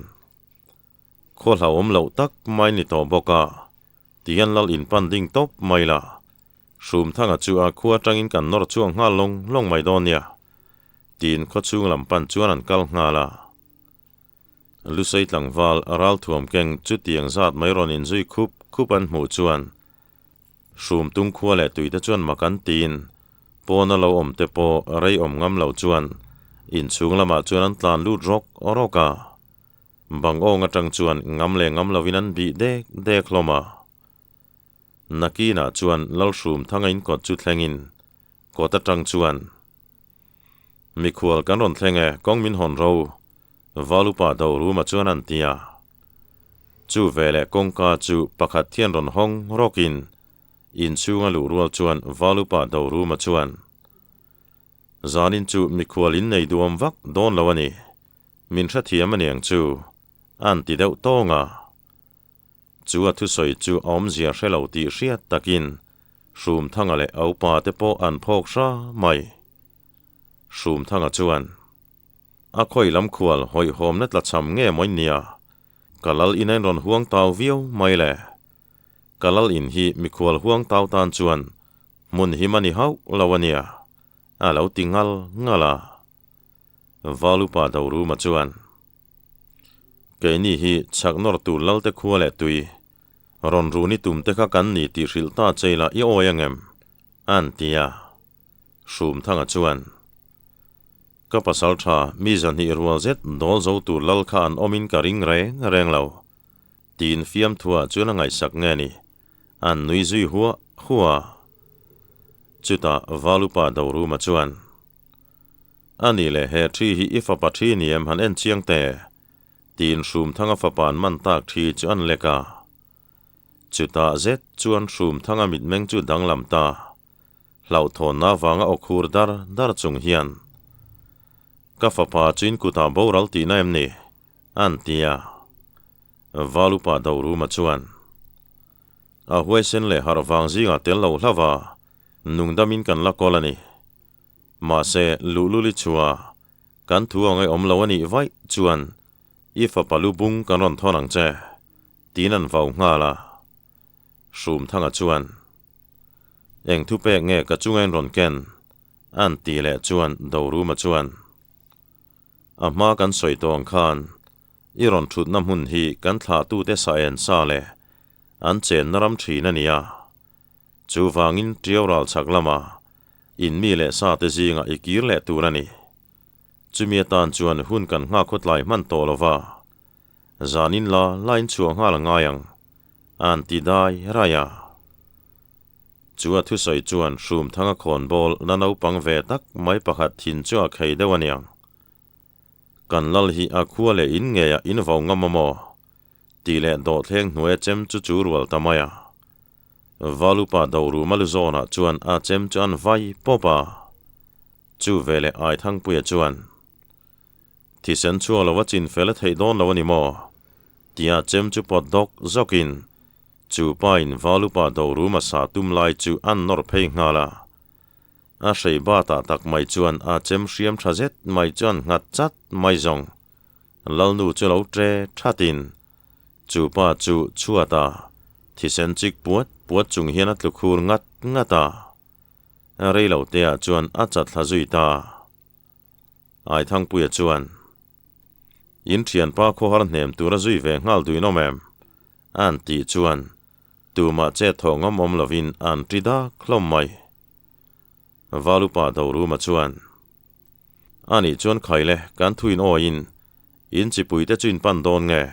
Khaw hlauhawm loh tak mai ni tawh bawk a, tihian lal in pan ding tawp mai la. Hrumthanga chu a khua atangin kan nawr chhuak nghal lawng lawng mai dawn nia, tiin khaw chhung lam pan chuan an kal nghal a. Lusei tlangval ralthuam keng chutiang zat mai rawn inzui khup khup an hmuh chuan Hrumtung khua leh tuite chuan mak an tiin pawna lo awm te pawh rei awm ngam lo chuan inchhung lamah chuan an tlan lut rawk rawk a. Bang awng atang chuan ngam leh ngam lovin an bih dek dek hlawm a. Nakinah chuan Lalhrumthanga in kawt chu thlengin kawt atang chuan Mikhual kan rawn thleng e, kawng min hawn ro, Valupa Doruma chuan an ti a. Chu veleh kawngka chu pakhat thian rawn hawng rawkin inchhunga luh rual chuan Valupa Doruma chuan, Zanin chu mikhual in nei duam vak dawn lo a ni, min hrethiam a niang chu, an ti deuh tawng a. Chu a thusawi chu a awmzia hre lo tih hriat takin Hrumthanga leh a upa te pawh an phawk hra mai. Hrumthanga chuan, A khawi lam khual hawihhawmna tlachham nge mawi nia? Ka lal in a inrawn huang tau viau mai le. Ka lal in hi mikhual huang tau tan chuan hmun him a ni hauh lo a nia, a lo ti ngal ngal a. Valupa Doruma chuan, Keini hi chhak nawr tur lalte khua leh tui, rawn run i tum te kha kan ni tih hrilh ta che ila i awi angem? A'n ti a. Hrumthanga chuan, Ka pasal tha mi zahnih rual zet dawl zo tur lal kha an awmin ka ring reng reng lo. Tiin fiamthuah chuan a ngaihsak nge ni? An nui zui huah huah a. Chutah Valupa Doruma chuan, A nih leh he thi hi i fapa thi ni em han en chiang teh? Tiin Hrumthanga fapa an man tak thi chu an lek a. Chutah zet chuan Hrumthanga mitmeng chu danglam ta. Hlauhthawnna avanga aw khur dar dar chung hian, Ka fapa chu in kutah boral tihna em ni? An ti a. Valupa Doruma chuan, A huaisen leh harh vang zingah tel lo hlauh a, nungdamin kan la kawl a ni. Mahse, luhlul i chhuah a, kan thu ang ei awm lo a nih vaih chuan i fapa lu bung kan rawn thawn ang che, tiin an vau nghal a. Hrumthanga chuan, Eng thu pek nge ka chunga in rawn ken? An ti leh chuan Doruma chuan, A hma kan sawi tawh ang khan i rawn thutna hmun hi kan thlahtute sa en sa leh an chenna ram thin a ni a. Chuvangin Tiau ral chhak lama in mi leh sa te zingah i kir leh tur a ni. Chumi atan chuan hun kan nghak khawtlai hman tawh lo va, zanin la la in chhuah nghal a ngai ang, an ti dai rai a. Chu a thusawi chuan Hrumthanga khawnbawl la naupang ve tak mai pakhat thin chu a khei deuh a niang. Kan lal hi a khua leh in ngeiah in vo ngam a maw? Tih leh dawhthleng hnuaia chem chu chu rual ta mai a. Valupa Doruma lu zawnah chuan a chem chu an vai pawp a. Chu veleh Aithangpuia chuan, Thisen chhuak lova chin fel a theih dawn lo a ni maw? Tia chem chu pawt dawk zawkin chu pain Valupa Doruma sa tum lai chu an nawr phei nghal a. A hrei batah tak mai chuan a chem hriam tha zet mai chuan nghat chat mai zawng. Lalnu chu lo tre thatin chu pa chu chhuat a, thisen chik puat puat chung hian a tlu khur ngat ngat a. Rei lo te ah chuan a chat thla zui ta. Aithangpuia chuan, In thianpa khawhar hnem tura zui ve nghal duin awm em? A'n tih chuan tumah chet thawh ngam awm lovin a'n ṭi dak hlawm mai. Valupa Doruma chuan, Anih chuan khaile kan thuin awiin in chipuite chu in pan dawn nge?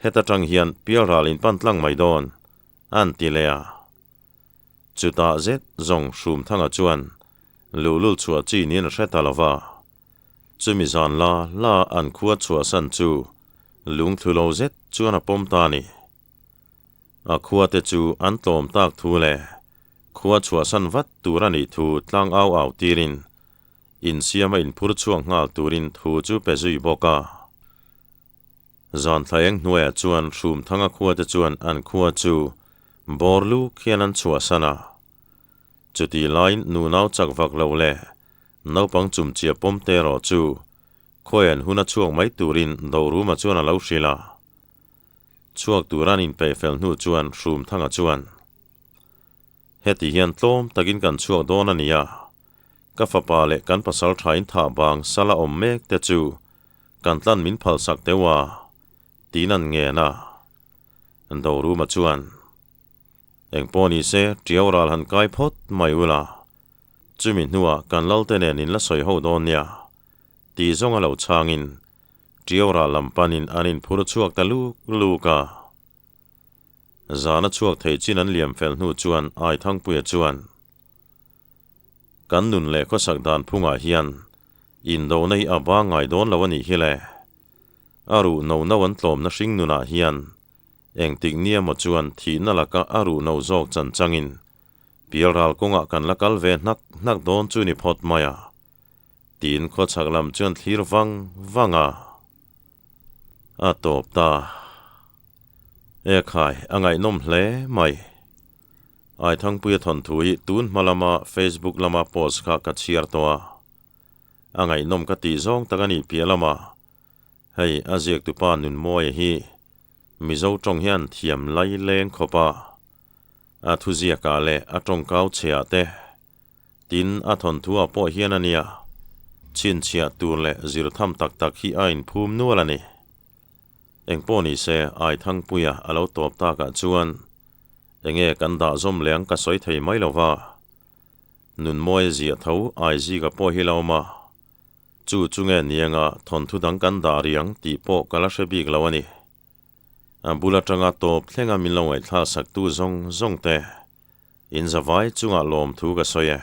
Heta ṭang hian pialral in pan tlang mai dawn, a'n ti leh a. Chutah zet zawng Hrumthanga chuan luhlul chhuah chi niin a hre ta lo va. Chumi zan la la an khua chhuahsan chu lungthlu lo zet chuan a pawm ta a ni. A khuate chu an tlawm tak thu leh khua chhuahsan vat tur a nih thu tlang au au tirin insiam a inphur chhuak nghal turin thu chu pe zui bawk a. Zan thlaeng hnuaiah chuan Hrumthanga khuate chuan an khua chu bawr lu khian an chhuahsan a. Chutih laiin nunau chak vak lo leh naupang chumchia pawm te erawh chu khawian hun a chhuak mai turin Doruma chuan a lo hrilh a. Chhuak tura an inpeih fel hnu chuan Hrumthanga chuan, Heti hian tlawm takin kan chhuak dawn a nia, ka fapa leh kan pasal thain thah bang sala awm mek te chu kan tlan min phalsak deuh a, tiin an ngen a. Doruma chuan, Engpawh ni se, Tiau ral han kai phawt mai ula, chumi hnuah kan lalte nen in la sawi ho dawn nia, tih zawng a lo chhangin Tiau ral lam panin an inphur chhuak ta luk luk a. Zana chhuak thei chin an liam fel hnu chuan Aithangpuia chuan, Kan nun leh khawsak dan phungah hian indona hi a ba ngai dawn lo a nih hi le. A ruh no no an tlawmna hring nunah hian Engtik nia maw chuan thihna laka a ruh no zawk chan changin pialral kawngah kan la kal ve hnak hnak dawn chu ni phawt mai a, tiin khawchhak lam chuan thlir vang vang a, a tawp ta. E khai, a ngaihnawm hle mai. Aithangpuia thawnthu hi tun hma lama Facebook lama post kha ka chhiar tawh a. A ngaihnawm ka tih zawng tak a nih piah lama hei a ziaktupa Nunmawia hi Mizo tawng hian thiam lai leng khawp a. A thuziakah leh a tawngkau chheah te Tin, a thawnthuah pawh hian a nia, chhinchhiah tur leh zir tham tak tak hi a inphum nual a ni. Engpawh ni se, Aithangpuia a lo tawp takah chuan enge kan dah zawm leh ang ka sawi thei mai lo va. Nunmawia ziah tho Aizika pawh hi la awm a, chu chu nge nianga thawnthu dang kan dah riang tih pawh ka la hre bik lo a ni. A bul atanga tawp thlenga min lo ngaihthlak saktu zawng zawng te. In zavai chungah lawmthu ka sawi e.